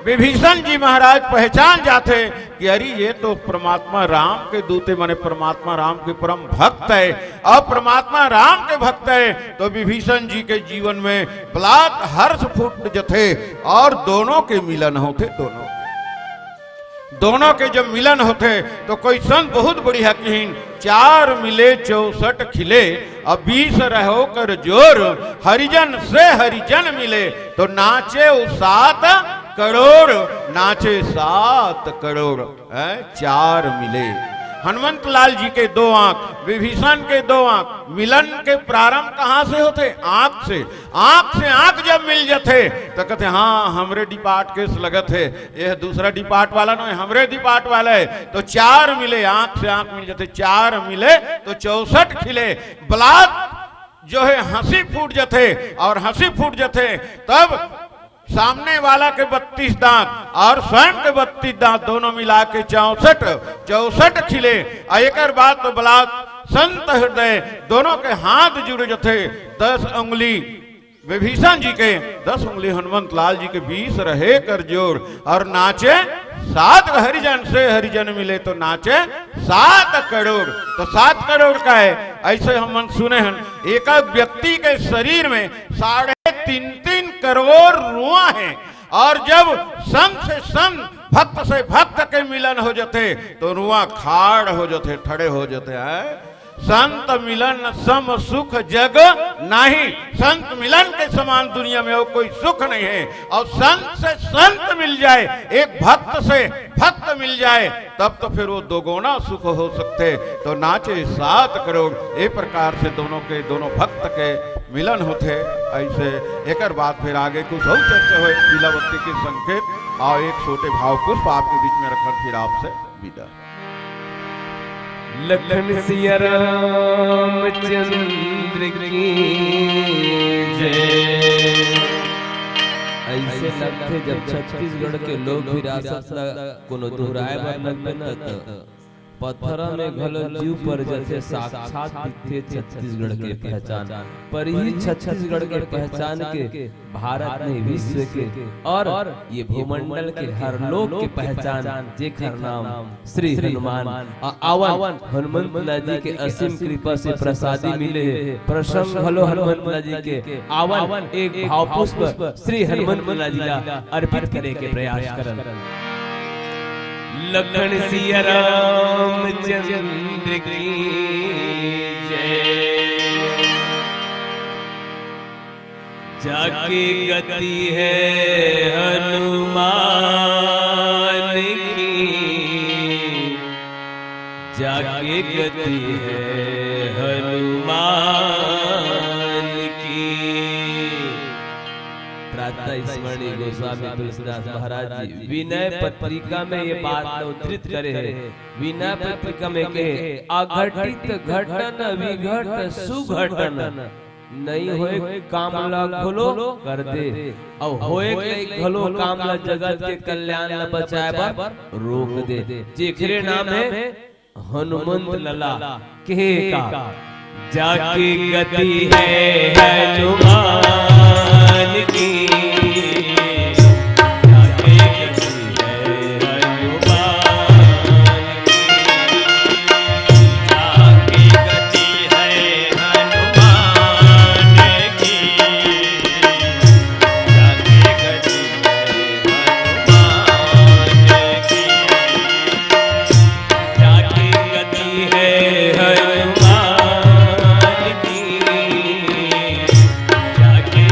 विभीषण जी महाराज पहचान जाथे कि अरे, ये तो परमात्मा राम के दूत हे, माने परमात्मा राम के परम भक्त है। अब परमात्मा राम के भक्त है, तो विभीषण जी के जीवन में बलात् हर्ष फूट जथे और दोनों के मिलन होथे। दोनों, दोनों के जब मिलन होथे तो कोई संत बहुत बढ़िया कहिन, चार मिले चौसठ खिले, अब बीस रहो कर जोर, हरिजन से हरिजन मिले, तो नाचे उ सात करोड़, नाचे सात करोड़। हैं? चार मिले। हनुमंत लाल जी के दो आंख, विभीषण के दो आंख, मिलन के प्रारंभ कहां से होथे? आंख से। आंख से आंख जब मिल जथे तो कहथे, हाँ, हमरे डिपार्ट के लगत हे, ये दूसरा डिपार्ट वाला नहीं, हमरे डिपार्ट वाला है। तो चार मिले, आंख से आंख मिल जथे, चार मिले तो चौसठ खिले। बलात् जो है हंसी फूट जथे, और हंसी फूट जथे तब सामने वाला के बत्तीस दांत और स्वयं के बत्तीस दांत, दोनों मिला के चौसठ, चौसठ खिले। आ एकर बाद तो बलात् संत हृदय, दोनों के हाथ जुड़ जथे, दस उंगली विभीषण जी के, दस उंगली हनुमंत लाल जी के, बीस रहे कर जोर, और नाचे सात हरिजन से हरिजन मिले तो नाचे सात करोड़। तो सात करोड़ का है, ऐसे हमन सुने हन, एक व्यक्ति के शरीर में साढ़े तीन तीन करोड़ रुआ है, और जब संत से संत, भक्त से भक्त के मिलन हो जथे तो रुआ खाड़ हो जथे, ठड़े हो जथे। हैं? संत मिलन सम सुख जग नाही। संत मिलन के समान दुनिया में और कोई सुख नहीं है। और संत से संत मिल जाए, एक भक्त से भक्त मिल जाए, तब तो फिर वो दोगुना सुख हो सकथे। तो नाचे सात करोड़, ए प्रकार से दोनों के, दोनों भक्त के मिलन होथे। ऐसे एकर बाद फिर आगे कुछ और चर्चा होए, पीलावती के संकेत और एक छोटे भाव पुष्प आपके बीच में रखन, फिर आपसे विदा। लखन सिया रामचंद्र की जय। ऐसे लगथे जब छत्तीसगढ़ के लोक विरासत ला कोनो दोहराए बर लगबे न, त पथरा में घलो जीव पर जथे, साक्षात दिखथे छत्तीसगढ़ के पहचान। पर ही छत्तीसगढ़ के पहचान के भारत नहीं विश्व के और ये भूमंडल के हर लोक के पहचान, जेकर नाम श्री हनुमान। आ-, आवन हनुमंत लाल जी के असीम कृपा से प्रसादी मिले हे, प्रसंग घलो हनुमंत लाल जी के। आवन एक भाव पुष्प श्री हनुमंत लाल जी ला अर्पित करे के प्रयास करन। लखन सिया रामचंद्र की जय। जाके गति है हनुमान की, जाके गति है हनुमान की। प्रातः स्मरण स्वामी तुलसीदास महाराज जी विनय पत्रिका में ये बात उद्धृत करे हे। विनय पत्रिका में कहे, अघटित घटन विघट सुघटन, नइ होय काम ला घलो कर दे, अउ होय के घलो काम ला जगत के कल्याण ला बचाए बर रोक दे, जेखरे नाम हे हनुमंत लला। कहे का, जाके गति है हनुमान की, जाके गति है हनुमान की, जाके गति है हनुमान की, जाके गति है हनुमान की। जाके गति है हनुमान की, जाके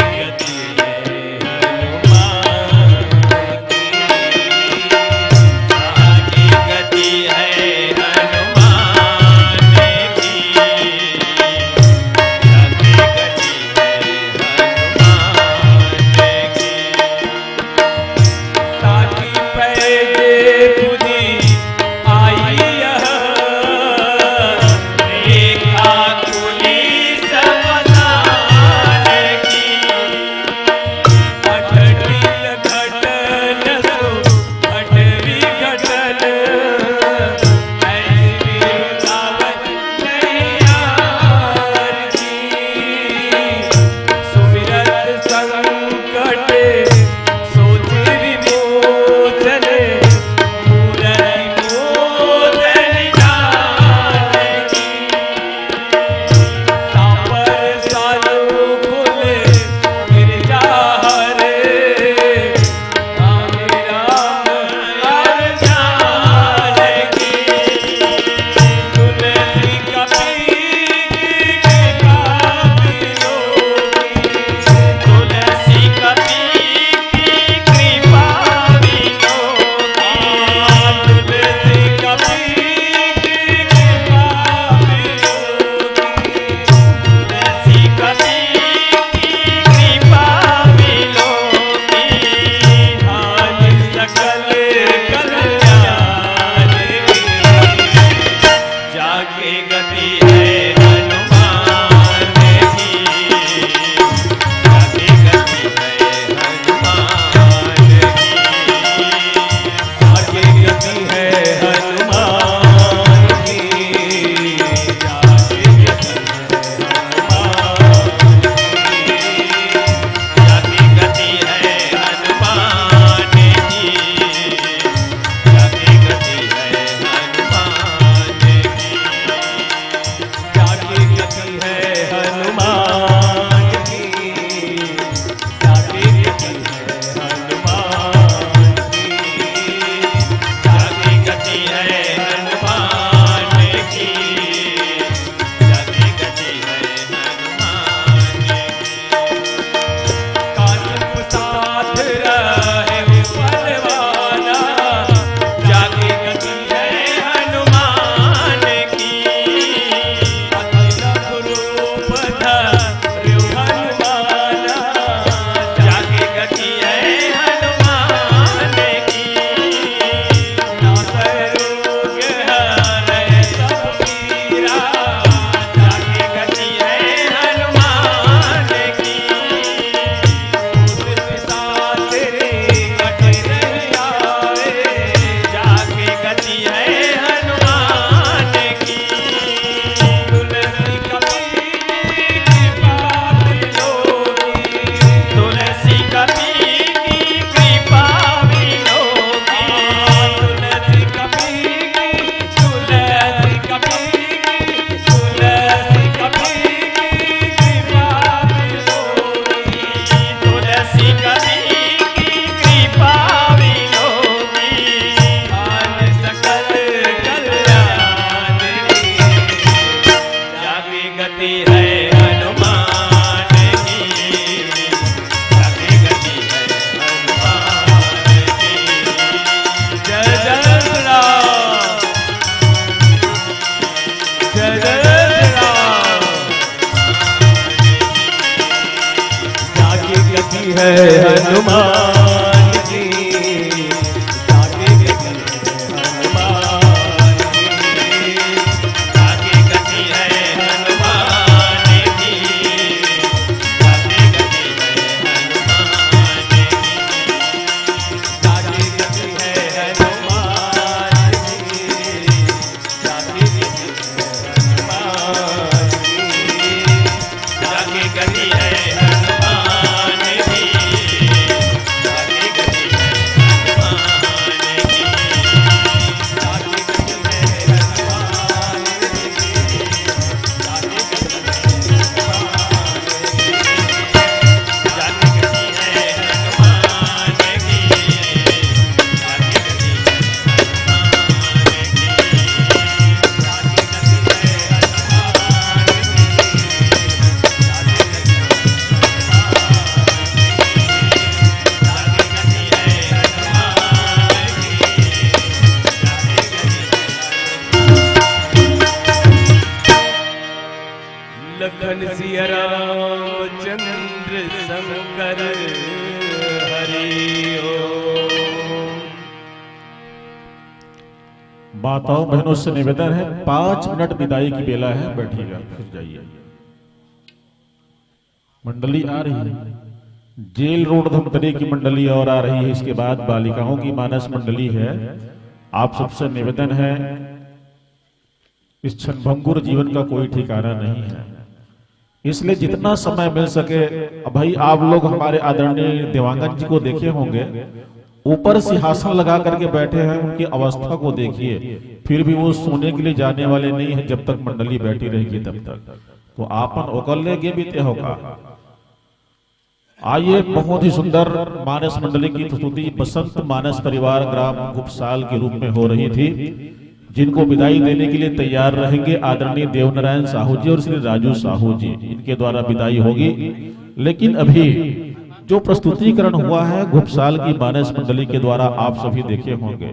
माताओं बहनों से निवेदन है, पांच मिनट विदाई की बेला है, बैठिएगा, फिर जाइए। मंडली आ रही है, जेल रोड धमतरी की मंडली और आ रही है, इसके बाद बालिकाओं की मानस मंडली है। आप सबसे निवेदन है, इस क्षणभंगुर जीवन का कोई ठिकाना नहीं है, इसलिए जितना समय मिल सके। अब भाई, आप लोग हमारे आदरणीय देवांगन जी को देखे होंगे, ऊपर सिंहासन लगा करके बैठे हैं, उनकी अवस्था को देखिए, फिर भी वो सोने के लिए जाने वाले नहीं है जब तक मंडली बैठी रहेगी तब तक। तो आपन ओकर ले गे बीते हो का? आइए, बहुत ही सुंदर मानस मंडली की प्रस्तुति बसंत मानस परिवार ग्राम घुपसाल के रूप में हो रही थी, जिनको विदाई देने के लिए तैयार रहेंगे आदरणीय देवनारायण साहू जी और श्री राजू साहू जी, इनके द्वारा विदाई होगी। लेकिन अभी जो प्रस्तुतिकरण हुआ है घुपसाल की मानस मंडली के द्वारा, आप सभी देखे होंगे,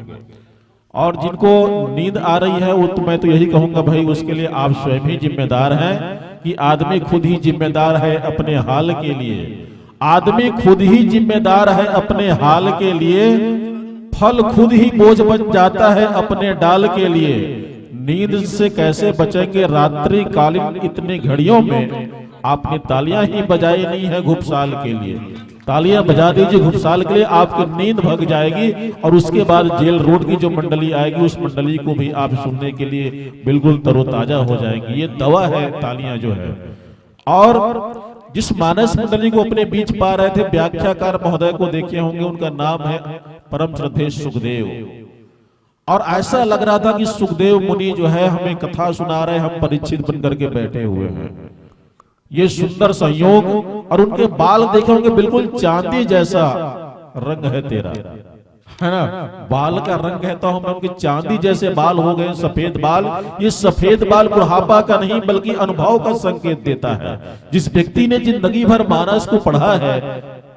और जिनको नींद आ रही है, वो तो, मैं तो यही कहूंगा भाई, उसके लिए आप स्वयं ही जिम्मेदार हैं कि आदमी खुद ही जिम्मेदार है अपने हाल के लिए। आदमी खुद ही जिम्मेदार है अपने हाल के लिए, फल खुद ही बोझ बन जाता है अपने डाल के लिए। नींद से कैसे बचेंगे रात्रिकालीन इतनी घड़ियों में? आपने तालियां ही बजाई नहीं है घुपसाल के लिए। तालियां बजा दीजिए घुपसाल के लिए, आपकी नींद भग जाएगी और उसके बाद जेल रोड की जो मंडली आएगी, उस मंडली को भी आप सुनने के लिए बिल्कुल तरोताजा हो जाएंगे। ये दवा है तालियां जो है। और जिस मानस मंडली को अपने बीच पा रहे थे, व्याख्याकार महोदय को देखे होंगे, उनका नाम है परम श्रद्धेय सुखदेव। और ऐसा लग रहा था कि सुखदेव मुनि जो है हमें कथा सुना रहे, हम परीक्षित बन करके बैठे हुए हैं। ये सुंदर संयोग, और उनके बाल देखे होंगे, बिल्कुल चांदी जैसा रंग है तेरा, है ना? बाल का रंग कहता हूं मैं, उनके चांदी जैसे बाल हो गए, सफेद बाल। ये सफेद बाल बुढ़ापा का नहीं, बल्कि अनुभव का संकेत देता है। जिस व्यक्ति ने जिंदगी भर मानस को पढ़ा है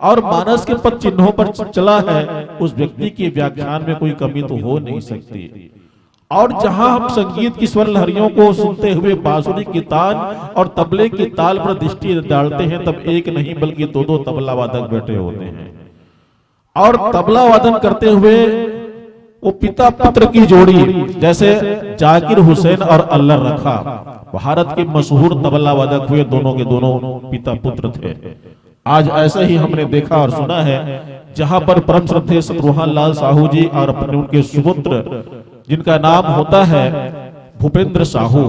और मानस के पद चिन्हों पर च-, चला है, उस व्यक्ति के व्याख्यान में कोई कमी तो हो नहीं सकती। और जहां हम संगीत की स्वर लहरियों को सुनते हुए बांसुरी की तान और तबले की ताल पर दृष्टि डालते हैं, तब एक नहीं बल्कि दो दो तबला वादक बैठे होते हैं और तबला वादन करते हुए वो पिता पुत्र की जोड़ी, जैसे जाकिर हुसैन और अल्लर रखा, भारत के मशहूर तबला वादक हुए, दोनों के दोनों पिता पुत्र थे। आज ऐसा ही हमने देखा और सुना है, जहां पर परम श्रद्धेय शत्रुघ्न लाल साहू जी और अपने उनके सुपुत्र, जिनका नाम होता है भूपेंद्र साहू,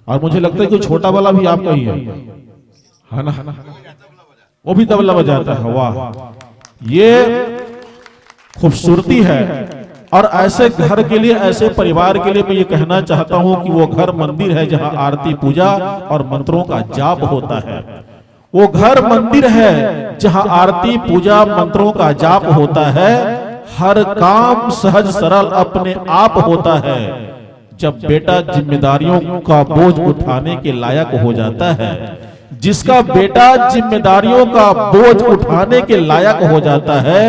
और मुझे लगता है कि छोटा वाला भी आपका ही है, है ना? वो भी तबला बजाता है। वाह, ये खूबसूरती है। और ऐसे घर के लिए, ऐसे परिवार के लिए मैं ये कहना चाहता हूं कि वो घर मंदिर है जहां आरती, पूजा और मंत्रों का जाप होता है। वो घर मंदिर है जहां आरती, पूजा, मंत्रों का जाप होता है, हर काम सहज सरल अपने आप होता है। जब बेटा जिम्मेदारियों का बोझ उठाने के लायक हो जाता है, जिसका बेटा जिम्मेदारियों का बोझ उठाने के लायक हो जाता है,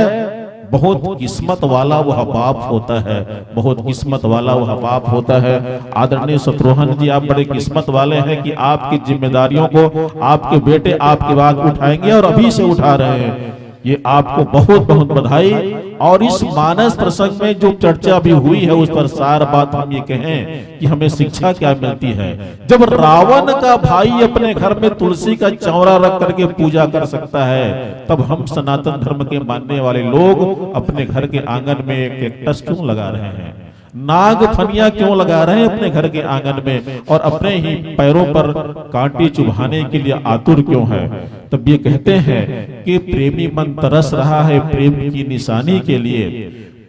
बहुत किस्मत वाला वह बाप होता है, बहुत किस्मत वाला वह बाप होता है। आदरणीय शत्रुघ्न जी, आप बड़े किस्मत वाले हैं कि आपकी जिम्मेदारियों को आपके बेटे आपके बाद उठाएंगे और अभी से उठा रहे हैं। ये आपको बहुत बहुत बधाई। और इस मानस प्रसंग में जो चर्चा भी हुई है, उस पर सार बात हम ये कहें कि हमें शिक्षा क्या मिलती है। जब रावण का भाई अपने घर में तुलसी का चौरा रख करके पूजा कर सकता है, तब हम सनातन धर्म के मानने वाले लोग अपने घर के आंगन में कैक्टस क्यों लगा रहे हैं, नाग फनिया क्यों लगा रहे हैं अपने घर के आंगन में, और अपने ही पैरों पर कांटे चुभाने के लिए आतुर क्यों है? तब ये कहते हैं कि प्रेमी मन तरस रहा है प्रेम की निशानी के लिए,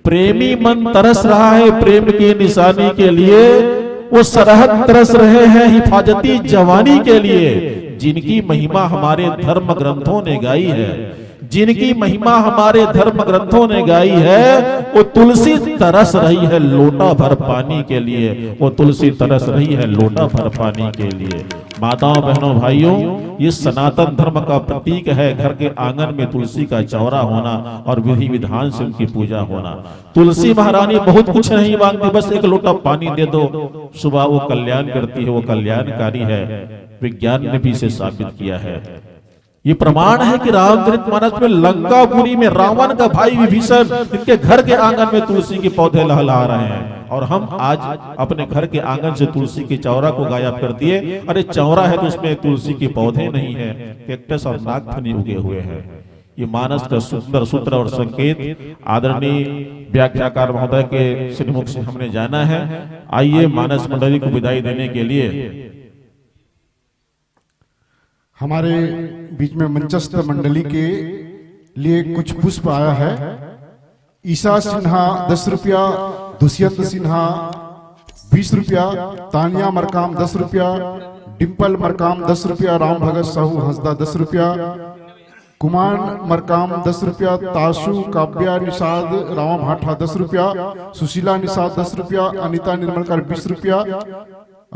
प्रेमी मन तरस रहा है प्रेम की निशानी के लिए, वो सरहद तरस रहे हैं हिफाजती जवानी के लिए। जिनकी महिमा हमारे धर्म ग्रंथों ने गाई है, जिनकी महिमा हमारे धर्म ग्रंथों ने गाई है, वो तुलसी तरस रही है लोटा भर पानी के लिए, वो तुलसी तरस रही है लोटा भर पानी के लिए। माताओं, बहनों, भाइयों, ये सनातन धर्म का प्रतीक है, घर के आंगन में तुलसी का चौरा होना और विधि विधान से उनकी पूजा होना। तुलसी महारानी बहुत कुछ नहीं मांगती, बस एक लोटा पानी दे दो, सुबह वो कल्याण करती है, वो कल्याणकारी है। विज्ञान ने भी इसे साबित किया है। ये प्रमाण है कि रामचरित मानस में लंकापुरी में रावण का भाई विभीषण इनके घर के आंगन में तुलसी के पौधे लहला रहे हैं और हम आज अपने घर के आंगन से तुलसी के चौरा को गायब कर दिए। अरे, चौरा है तो उसमें तुलसी के पौधे नहीं है, कैक्टस और नागफनी उगे हुए हैं। ये मानस का सुंदर सूत्र और संकेत आदरणीय व्याख्याकार महोदय के श्रीमुख से हमने जाना है। आइए, मानस मंडली को विदाई देने के लिए हमारे बीच में मंचस्थ मंडली के लिए कुछ पुष्प आया है। ईशा सिन्हा दस रुपया, दुष्यंत सिन्हा बीस रुपया, तानिया मरकाम दस रुपया, डिम्पल मरकाम दस रुपया, राम भगत साहू हंसदा दस रुपया, कुमार मरकाम दस रुपया, ताशु काव्या निषाद रामा भाठा दस रुपया, सुशीला निषाद दस रुपया, अनिता निर्मलकर बीस रुपया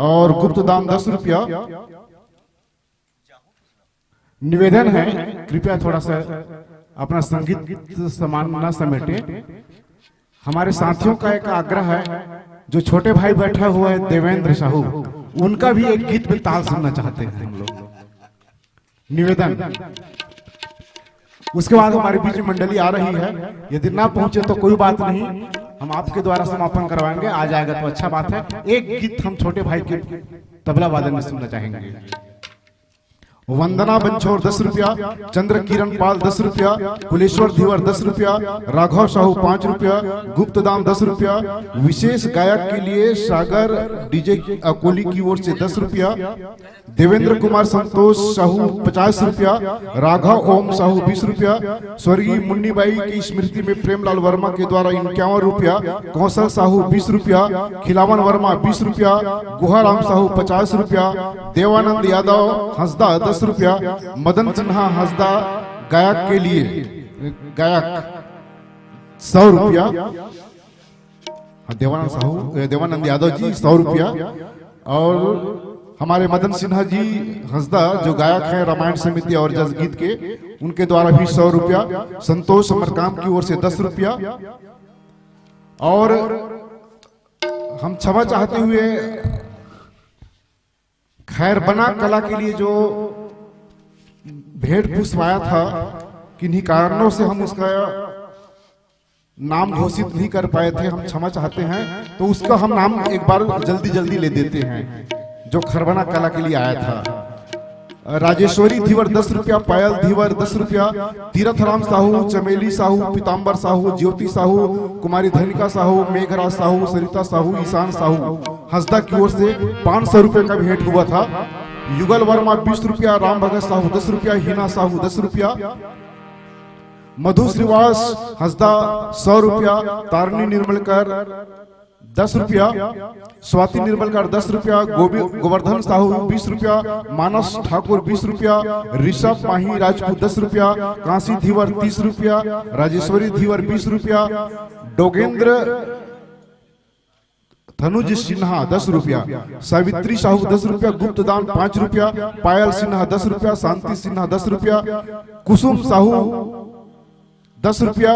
और गुप्त दान दस रुपया। निवेदन है, कृपया थोड़ा सा अपना संगीत सामान ना समेटें। हमारे साथियों का एक आग्रह है, जो छोटे भाई बैठा हुआ है देवेंद्र साहू, उनका भी एक गीत में ताल सुनना चाहते हैं हम लोग। निवेदन। उसके बाद हमारे बीच में मंडली आ रही है, यदि ना पहुंचे तो कोई बात नहीं, हम आपके द्वारा समापन करवाएंगे। आ जाएगा तो अच्छा बात है। एक गीत हम छोटे भाई के तबला वादन में सुनना चाहेंगे। वंदना बंछोर दस रुपया, चंद्र किरण पाल दस रुपया, कुलेश्वर धीवर दस रुपया, राघव साहू पाँच रुपया, गुप्तदान दस रुपया। विशेष गायक के लिए सागर डीजे अकोली की ओर से दस रुपया, देवेंद्र कुमार संतोष साहू पचास रुपया, राघव ओम साहू बीस रुपया, स्वर्गीय मुन्नीबाई की स्मृति में प्रेमलाल वर्मा के द्वारा इक्यावन रुपया, कौशल साहू बीस रुपया, खिलावन वर्मा बीस रुपया, गुहाराम साहू पचास रुपया, देवानंद यादव हंसदा दस रुपया, मदन सिन्हा हंसदा गायक के लिए गायक सौ रुपया, हाँ, देवानंद साहू, ए, देवानंद यादव जी सौ रुपया और हमारे मदन सिन्हा जी हंसदा जो गायक हैं रामायण समिति और जसगीत के, उनके द्वारा भी सौ रुपया, संतोष समरकाम की ओर से दस रुपया और हम क्षमा चाहते हुए खैरबना कला के लिए जो भेंट पुष्प आया था, किन्हीं कारणों से हम उसका नाम घोषित नहीं कर पाए थे, हम क्षमा चाहते हैं। तो उसका हम नाम एक बार जल्दी जल्दी ले देते हैं, जो खरबना कला के लिए आया था। राजेश्वरी धीवर दस रुपया, पायल धीवर दस रुपया, तीरथ राम साहू, चमेली साहू, पीताम्बर साहू, ज्योति साहू, कुमारी धनिका साहू, मेघराज साहू, सरिता साहू, ईशान साहू हंसदा की ओर से पाँच सौ रुपये का भेंट हुआ था। युगल वर्मा बीस रुपया, राम भगत साहू दस रुपया, हिना साहू दस रुपया, मधु श्रीवास हंसदा सौ रुपया, तारिणी निर्मलकर दस रुपया, स्वाति निर्मलकर दस रुपया, गोवि-, गोवर्धन साहू बीस रुपया, मानस ठाकुर बीस रुपया, ऋषभ माही राजपूत दस रुपया, कांसी धीवर तीस रुपया, राजेश्वरी धीवर बीस रुपया, डोगेंद्र तनुज सिन्हा दस रुपया, सावित्री साहू दस रुपया, गुप्तदान पाँच रुपया, पायल सिन्हा दस रुपया, शांति सिन्हा दस रुपया, कुसुम साहू दस रुपया,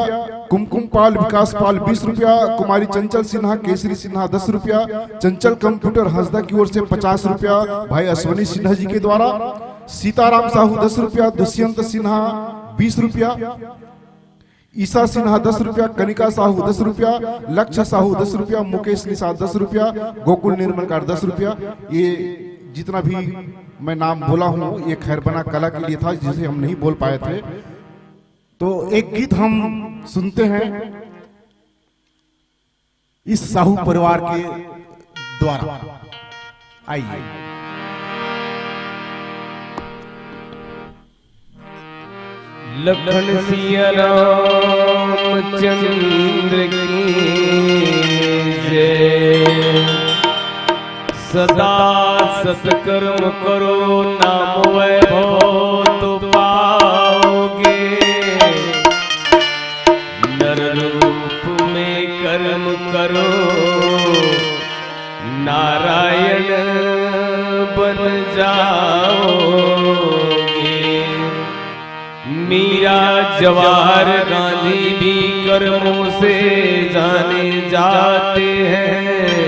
कुमकुम पाल, विकास पाल बीस रुपया, कुमारी चंचल सिन्हा, केसरी सिन्हा दस रुपया, चंचल कंप्यूटर हंसदा की ओर से पचास रुपया भाई अश्वनी सिन्हा जी के द्वारा, सीताराम साहू दस रुपया, दुष्यंत सिन्हा बीस रुपया, ईशा सिन्हा दस रुपया, कनिका साहू दस रुपया, लक्ष्य साहू दस रुपया, मुकेश निषाद दस रुपया, गोकुल निर्मलकार दस रुपया। ये जितना भी मैं नाम बोला हूँ, ये खैरबना कला के लिए था, जिसे हम नहीं बोल पाए थे। तो एक गीत हम सुनते हैं इस साहू परिवार के द्वारा। आइए। लखन सिया राम चंद्र की जय। सदा सत्कर्म करो, नाम वैभव तो पाओगे। नर रूप में कर्म करो, नारायण बन जाओगे। मीरा, जवाहर, गांधी भी कर्मों से जाने जाते हैं।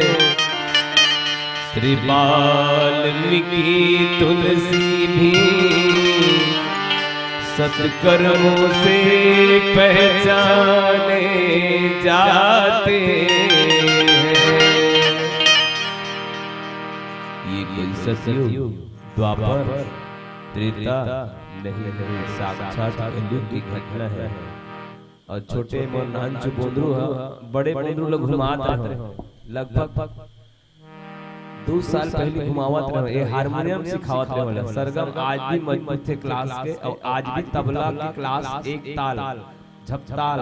श्री वाल्मीकि, तुलसी भी सत्कर्मों से पहचाने जाते हैं। ये कोई सतयुग, द्वापर, त्रेता नहीं, नहीं, साक्षात कलयुग की घटना है। और छोटे मोर नानचु बोंदरू ह, बड़े बोंदरू ल घुमात रहो, लगभग दू साल पहिली घुमावत रहो, ये हारमोनियम सिखावत रहो ला। सरगम आज भी मजबूत थे क्लास के, और आज भी तबला के क्लास, एक ताल, झपताल,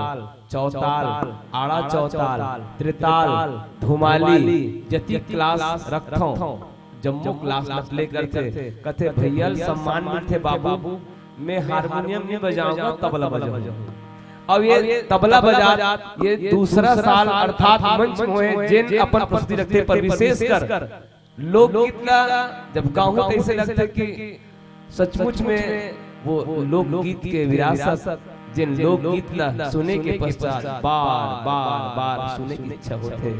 चौताल, आड़ा चौताल, त्रिताल, धुमाली, जति क्लास रखथों, जम्मो क्लास ल प्ले करथे। कथे, "भैया ल सम्मान मिलथे बाबू, मैं हारमोनियम नहीं बजाऊंगा, तबला बजाऊंगा।" अब ये तबला बजा, ये दूसरा साल अर्थात मंच मोहे जेन अपन प्रस्तुति रखथे, पर विशेषकर लोकगीत ला जब गाहूं त ऐसे लगथे कि सचमुच में वो लोकगीत के विरासत, जेन लोकगीत ला सुने के पश्चात बार बार बार सुने की इच्छा होथे।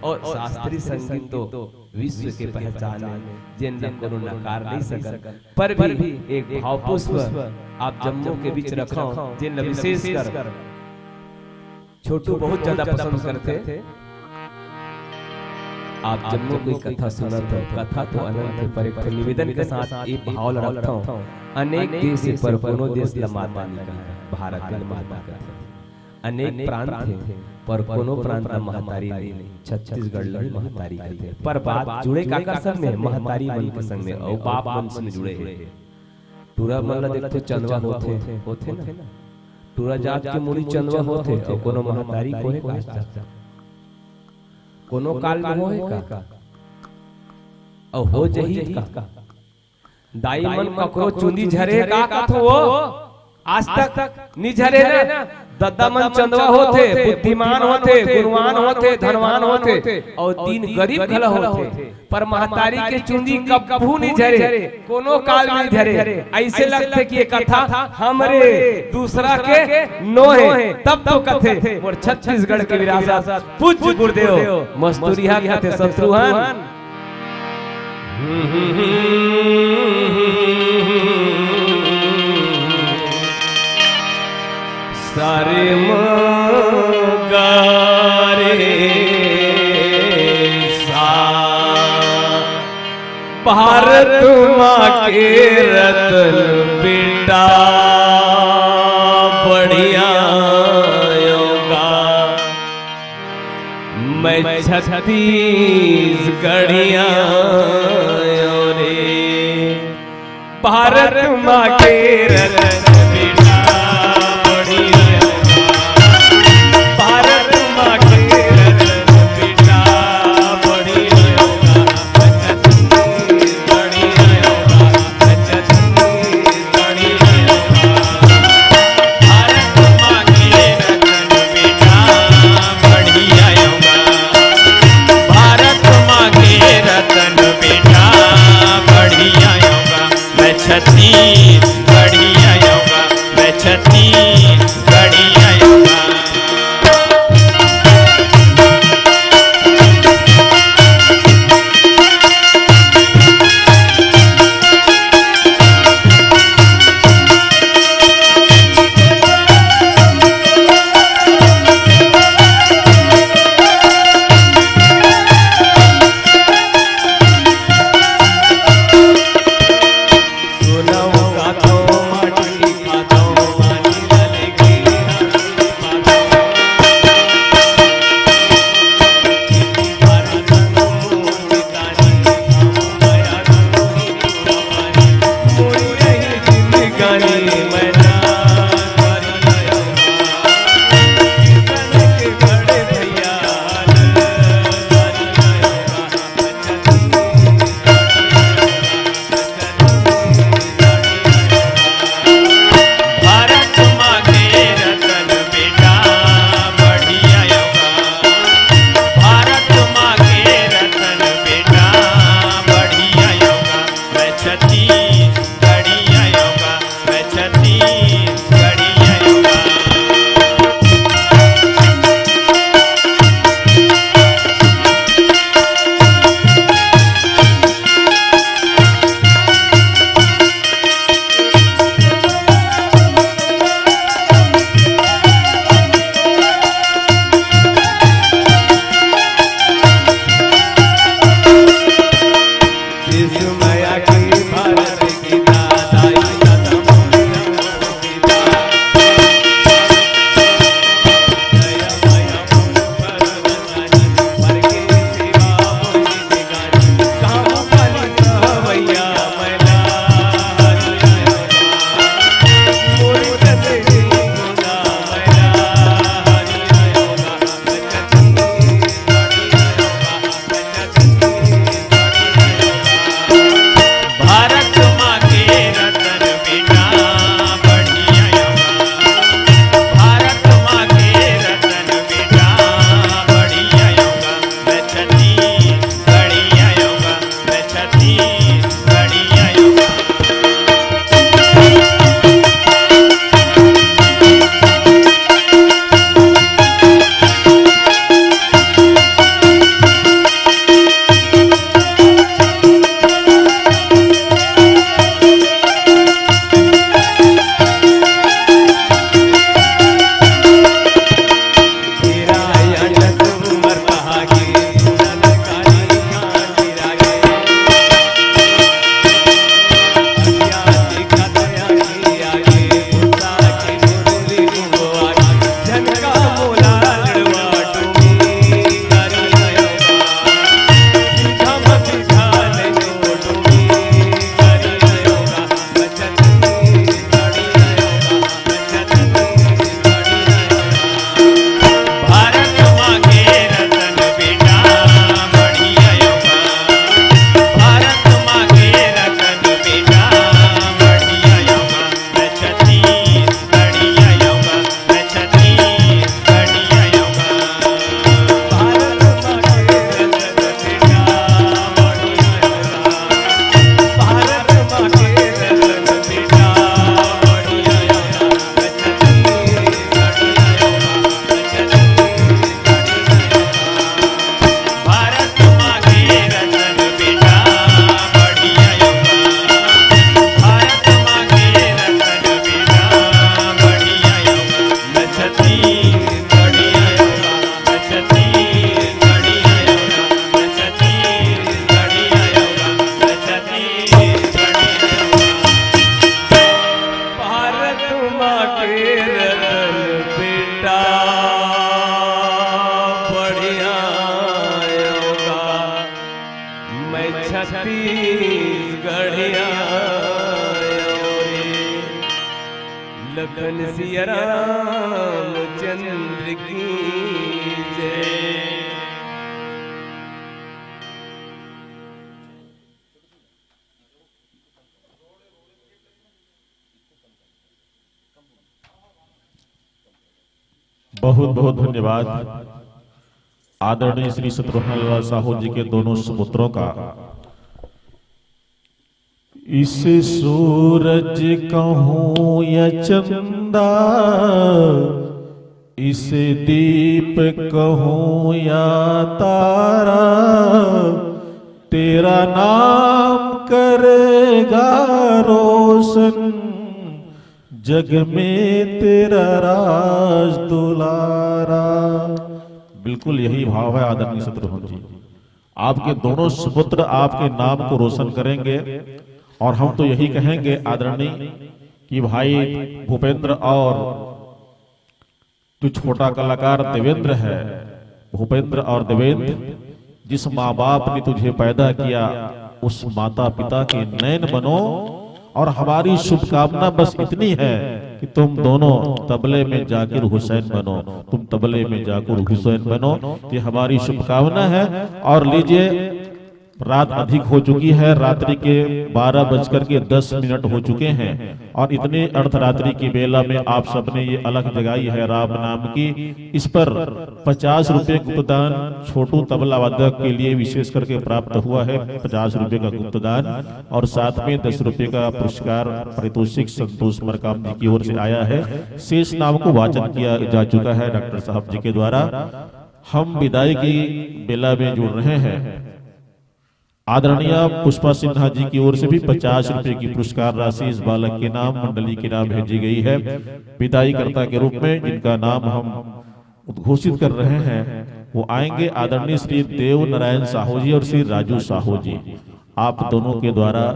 और शास्त्रीय संगीत तो विश्व के पहचान है, जेन ला कोनो नकार नहीं सकत। पर भी एक भावपुष्प आप जम्मो के बीच रखो, जेन ला विशेषकर छोटू बहुत ज्यादा पसंद करथे। आप जम्मो कोई कथा सुनत हो, कथा तो अनंत है, पर एक ठो निवेदन के साथ एक भाव ला रखथों। अनेक देश है, पर कोनो देश ला माता नहीं कहा, भारत ला माता कथे। अनेक प्रांत है, पर कोनो प्रांत ला महतारी नहीं, छत्तीसगढ़ ला ही महतारी कथे। पर बात जुड़े काकर संग में? महतारी मन के संग में, अउ बाप मन से जुड़े है। टूरा मन ला देखथे, चंदवा होथे, होथे ना? टूरा जात के मुड़ी चंदवा होथे, अउ कोनो महतारी कोहे का आज तक? कोनो काल में होहे का? अउ हो जही का? दाई मन ककरो चुंदी झरे का कथो वो? आज तक नि झरे ना। ददा मन चंदवा होथे, बुद्धिमान होथे, गुणवान होथे, धनवान होथे, अउ दीन गरीब घला होथे। पर महतारी के चुंदी कभू नि झरे, कोनो काल नि झरे। ऐसे लगथे कि ये कथा हमरे, दूसरा के नोहे। तब तो कथे मोर छत्तीसगढ़ के विरासत। पूज्य गुरुदेव मस्तूरिहा कथे शत्रुघ्न। सारे मगारे सा। भारत माँ के रतन बेटा बढ़िया योगा। मैं छत्तीसगढ़िया यो रे। भारत माँ के रतन बेटा बढ़िया योगा। भारत माँ के रतन बेटा बढ़िया योगा। छत्तीसगढ़िया योगा। छत्तीसगढ़िया रे, लखन सिया रामचंद्र की जय। बहुत बहुत धन्यवाद आदरणीय श्री शत्रुघ्न लाल साहू जी के दोनों सुपुत्रों का। इस सूरज कहूँ या चंदा, इस दीप कहूँ या तारा, तेरा नाम करेगा रोशन, जग में तेरा राज दुलारा। बिल्कुल यही भाव है आदरणीय शत्रुघ्न जी। आपके दोनों सुपुत्र आपके नाम को रोशन करेंगे। और हम तो यही कहेंगे आदरणीय कि भाई भूपेंद्र और जो छोटा कलाकार देवेंद्र है, भूपेंद्र और देवेंद्र, जिस माँ बाप ने तुझे पैदा किया, उस माता पिता के नैन बनो। और हमारी शुभकामना बस इतनी है कि तुम दोनों तबले में जाकिर हुसैन बनो, तुम तबले में जाकिर हुसैन बनो, ये हमारी शुभकामना है। और लीजिए, रात अधिक हो चुकी है, रात्रि के बारह बजकर के दस मिनट हो चुके हैं और इतने अर्धरात्रि की बेला में आप सबने ये अलख जगाई है राम नाम की। इस पर पचास रुपये गुप्तदान छोटू तबला वादक के लिए विशेष करके प्राप्त हुआ है, पचास रुपये का गुप्तदान और साथ में दस रुपये का पुरस्कार पारितोषिक संतोष मरकाम जी की ओर से आया है। शेष नाम को वाचन किया जा चुका है डॉक्टर साहब जी के द्वारा। हम विदाई की बेला में जुड़ रहे हैं। आदरणीय पुष्पा सिन्हा जी की ओर से भी पचास रुपए की पुरस्कार राशि इस बालक के नाम, मंडली के नाम भेजी गई है। विदाईकर्ता के रूप में जिनका नाम हम उद्घोषित कर रहे हैं, वो आएंगे आदरणीय श्री देव नारायण साहू जी और श्री राजू साहू जी। आप दोनों के द्वारा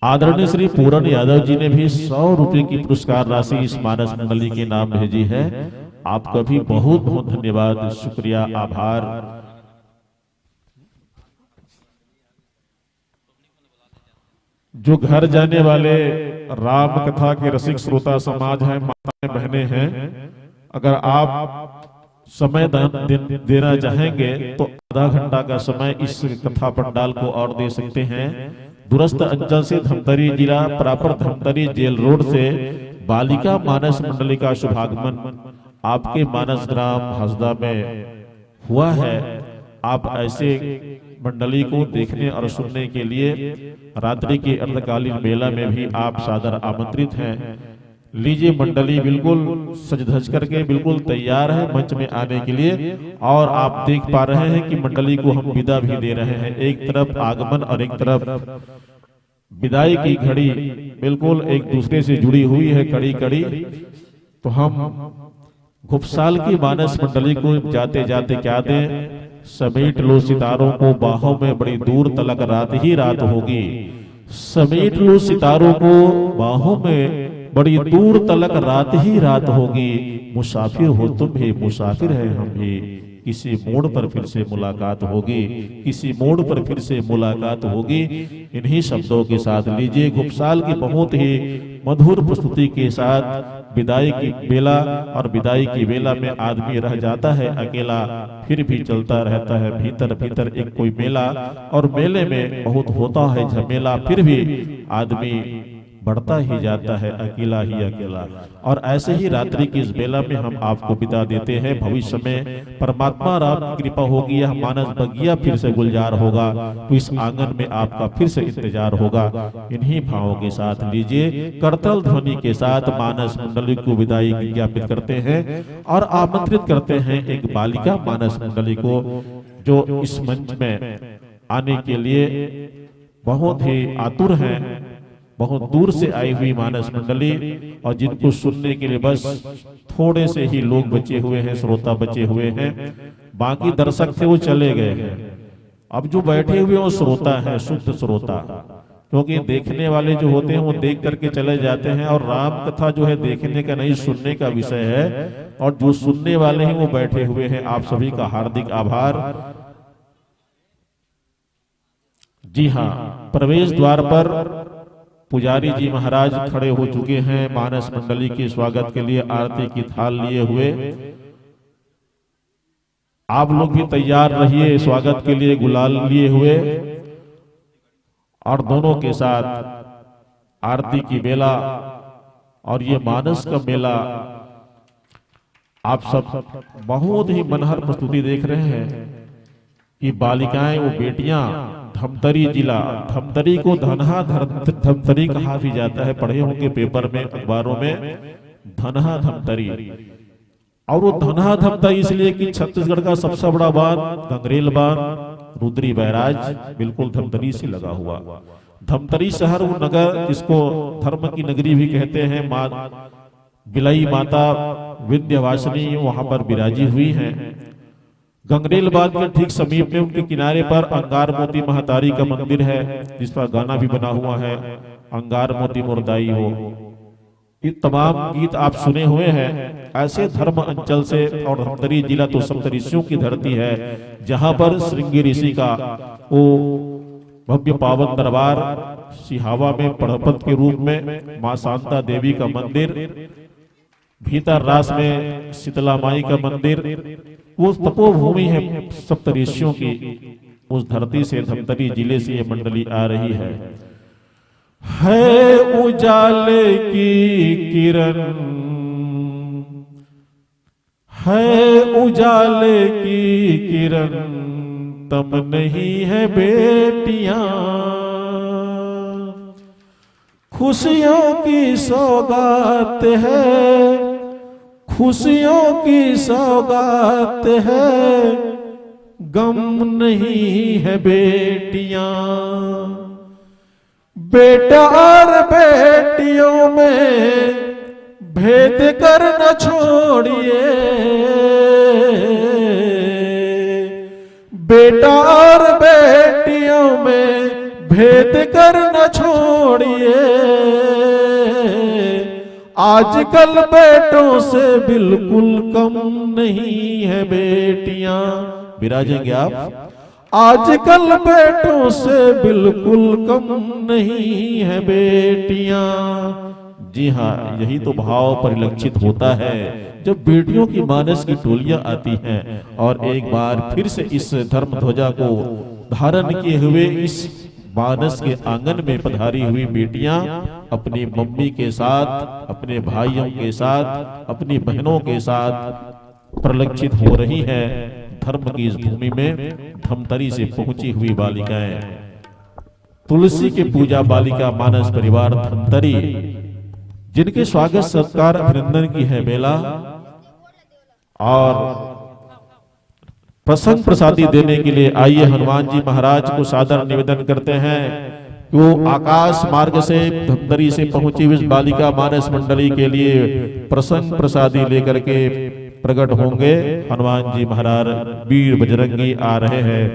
आदरणीय श्री पूरन यादव जी ने भी सौ रुपए की पुरस्कार राशि इस मानस मंडली के नाम भेजी है। आपका भी बहुत बहुत धन्यवाद, शुक्रिया, आभार। जो घर जाने वाले राम कथा के रसिक श्रोता समाज हैं, माताएं बहनें हैं, अगर आप समय दान दे-, देना चाहेंगे तो आधा घंटा का समय इस कथा पंडाल को और दे सकते हैं। दूरस्थ अंचल से धमतरी जिला, प्रॉपर धमतरी जेल रोड से बालिका मानस मंडली का शुभागमन आपके मानस ग्राम हसदा में हुआ है। आप ऐसे मंडली को देखने और सुनने के लिए रात्रि के अर्धकालीन मेला में भी आप सादर आमंत्रित हैं। लीजिए, मंडली बिल्कुल सज धज करके बिल्कुल तैयार है मंच में आने के लिए। और आप देख पा रहे हैं कि मंडली को हम विदा भी दे रहे हैं, एक तरफ आगमन और एक तरफ विदाई की घड़ी बिल्कुल एक दूसरे से जुड़ी हुई है, कड़ी कड़ी। तो हम घुपसाल की मानस मंडली को जाते जाते क्या दें? समेट लो सितारों को बाहों में, बड़ी दूर तलक रात ही रात होगी। समेट लो सितारों को बाहों में, बड़ी दूर तलक रात ही रात होगी। मुसाफिर हो तुम भी, मुसाफिर है हम भी। किसी मोड़ पर फिर से मुलाकात होगी, किसी मोड़ पर फिर से मुलाकात होगी। इन्हीं शब्दों के साथ लीजिए, घुपसाल की बहुत ही मधुर प्रस्तुति के साथ विदाई की बेला, और विदाई की बेला में आदमी रह जाता है अकेला, फिर भी चलता रहता है भीतर भीतर एक कोई मेला, और मेले में बहुत होता है झमेला, फिर भी आदमी बढ़ता ही जाता है अकेला ही अकेला। और ऐसे ही रात्रि की इस बेला में हम आपको विदा देते हैं। भविष्य में परमात्मा राम की कृपा होगी, यह मानस बगिया फिर से गुलजार होगा, तो इस आंगन में आपका फिर से इंतजार होगा। इन्हीं भावों के साथ लीजिए, करताल ध्वनि के साथ मानस मंडली को विदाई ज्ञापित करते हैं और आमंत्रित करते हैं एक बालिका मानस मंडली को, जो इस मंच में आने के लिए बहुत ही आतुर हैं, बहुत दूर से आई हुई मानस मंडली, और जिनको सुनने के लिए बस थोड़े से ही लोग बचे हुए हैं, श्रोता बचे हुए हैं, बाकी दर्शक थे वो चले गए हैं। अब जो बैठे हुए वो श्रोता हैं, शुद्ध श्रोता, क्योंकि देखने वाले जो होते हैं वो देख करके चले जाते हैं, और राम कथा जो है देखने का नहीं, सुनने का विषय है, और जो सुनने वाले हैं वो बैठे हुए हैं। आप सभी का हार्दिक आभार। जी हाँ, प्रवेश द्वार पर पुजारी जी महाराज खड़े हो चुके हैं मानस मंडली के स्वागत के लिए आरती की थाल लिए हुए। आप लोग भी तैयार रहिए स्वागत के लिए गुलाल लिए हुए। और दोनों के साथ आरती की बेला और ये मानस का मेला, आप सब बहुत ही मनहर प्रस्तुति देख रहे हैं कि बालिकाएं, वो बेटियां, धमतरी जिला, धमतरी को धनहा धर-, धमतरी कहा भी जाता है, पढ़े होंगे पेपर में, अखबारों में, धनहा धमतरी। और वो धनहा धमतरी इसलिए कि छत्तीसगढ़ का सबसे बड़ा बांध, गंगरेल बांध, रुद्री बैराज, बिल्कुल धमतरी से लगा हुआ। धमतरी शहर, वो नगर जिसको धर्म की नगरी भी कहते हैं, माँ बिलाई माता विंध्यवासिनी वहां पर विराजी हुई हैं। गंगरेल बांध के ठीक समीप में उनके किनारे पर अंगार मोती महतारी का मंदिर है, जिस पर गाना भी बना हुआ है, अंगार मोती मोर दाई हो। ये तमाम गीत आप सुने हुए हैं। ऐसे धर्म अंचल से, और धमतरी जिला तो सप्तऋषियों की धरती है, जहां पर श्रृंगी ऋषि का वो भव्य पावन दरबार सिहावा में पढ़पत के रूप में माँ शांता देवी का मंदिर, भीतर रास में शीतला माई का मंदिर, वो तपोभूमि है सप्तऋषियों की। उस धरती से, धमतरी जिले से ये मंडली आ रही है। है उजाले की किरण, है उजाले की किरण, तम नहीं है बेटियां। खुशियों की सौगात है, खुशियों की सौगात है, गम नहीं है बेटियां। बेटा और बेटियों में भेद कर न छोड़िए, बेटा और बेटियों में भेद कर न छोड़िए। आजकल बेटों से बिल्कुल कम नहीं है बेटियां। विराजेंगे आप। आजकल बेटों से बिल्कुल कम नहीं है बेटियां। जी हाँ, यही तो भाव परिलक्षित होता है जब बेटियों की मानस की टोलियां आती हैं और एक बार फिर से इस धर्म ध्वजा को धारण किए हुए इस मानस के आंगन में पधारी हुई बेटियां अपनी मम्मी के साथ, अपने भाइयों के साथ, अपनी बहनों के साथ परिलक्षित हो रही हैं धर्म की इस भूमि में धमतरी से पहुंची हुई बालिकाएं। तुलसी के पूजा बालिका मानस परिवार धमतरी, जिनके स्वागत सत्कार अभिनंदन की है बेला। और प्रसंग प्रसादी देने के लिए आइए, हनुमान जी महाराज को सादर निवेदन करते हैं कि वो आकाश मार्ग से धमतरी से पहुंची हुई इस बालिका मानस मंडली के लिए प्रसंग प्रसादी लेकर के प्रकट होंगे। हनुमान जी महाराज वीर बजरंगी आ रहे हैं।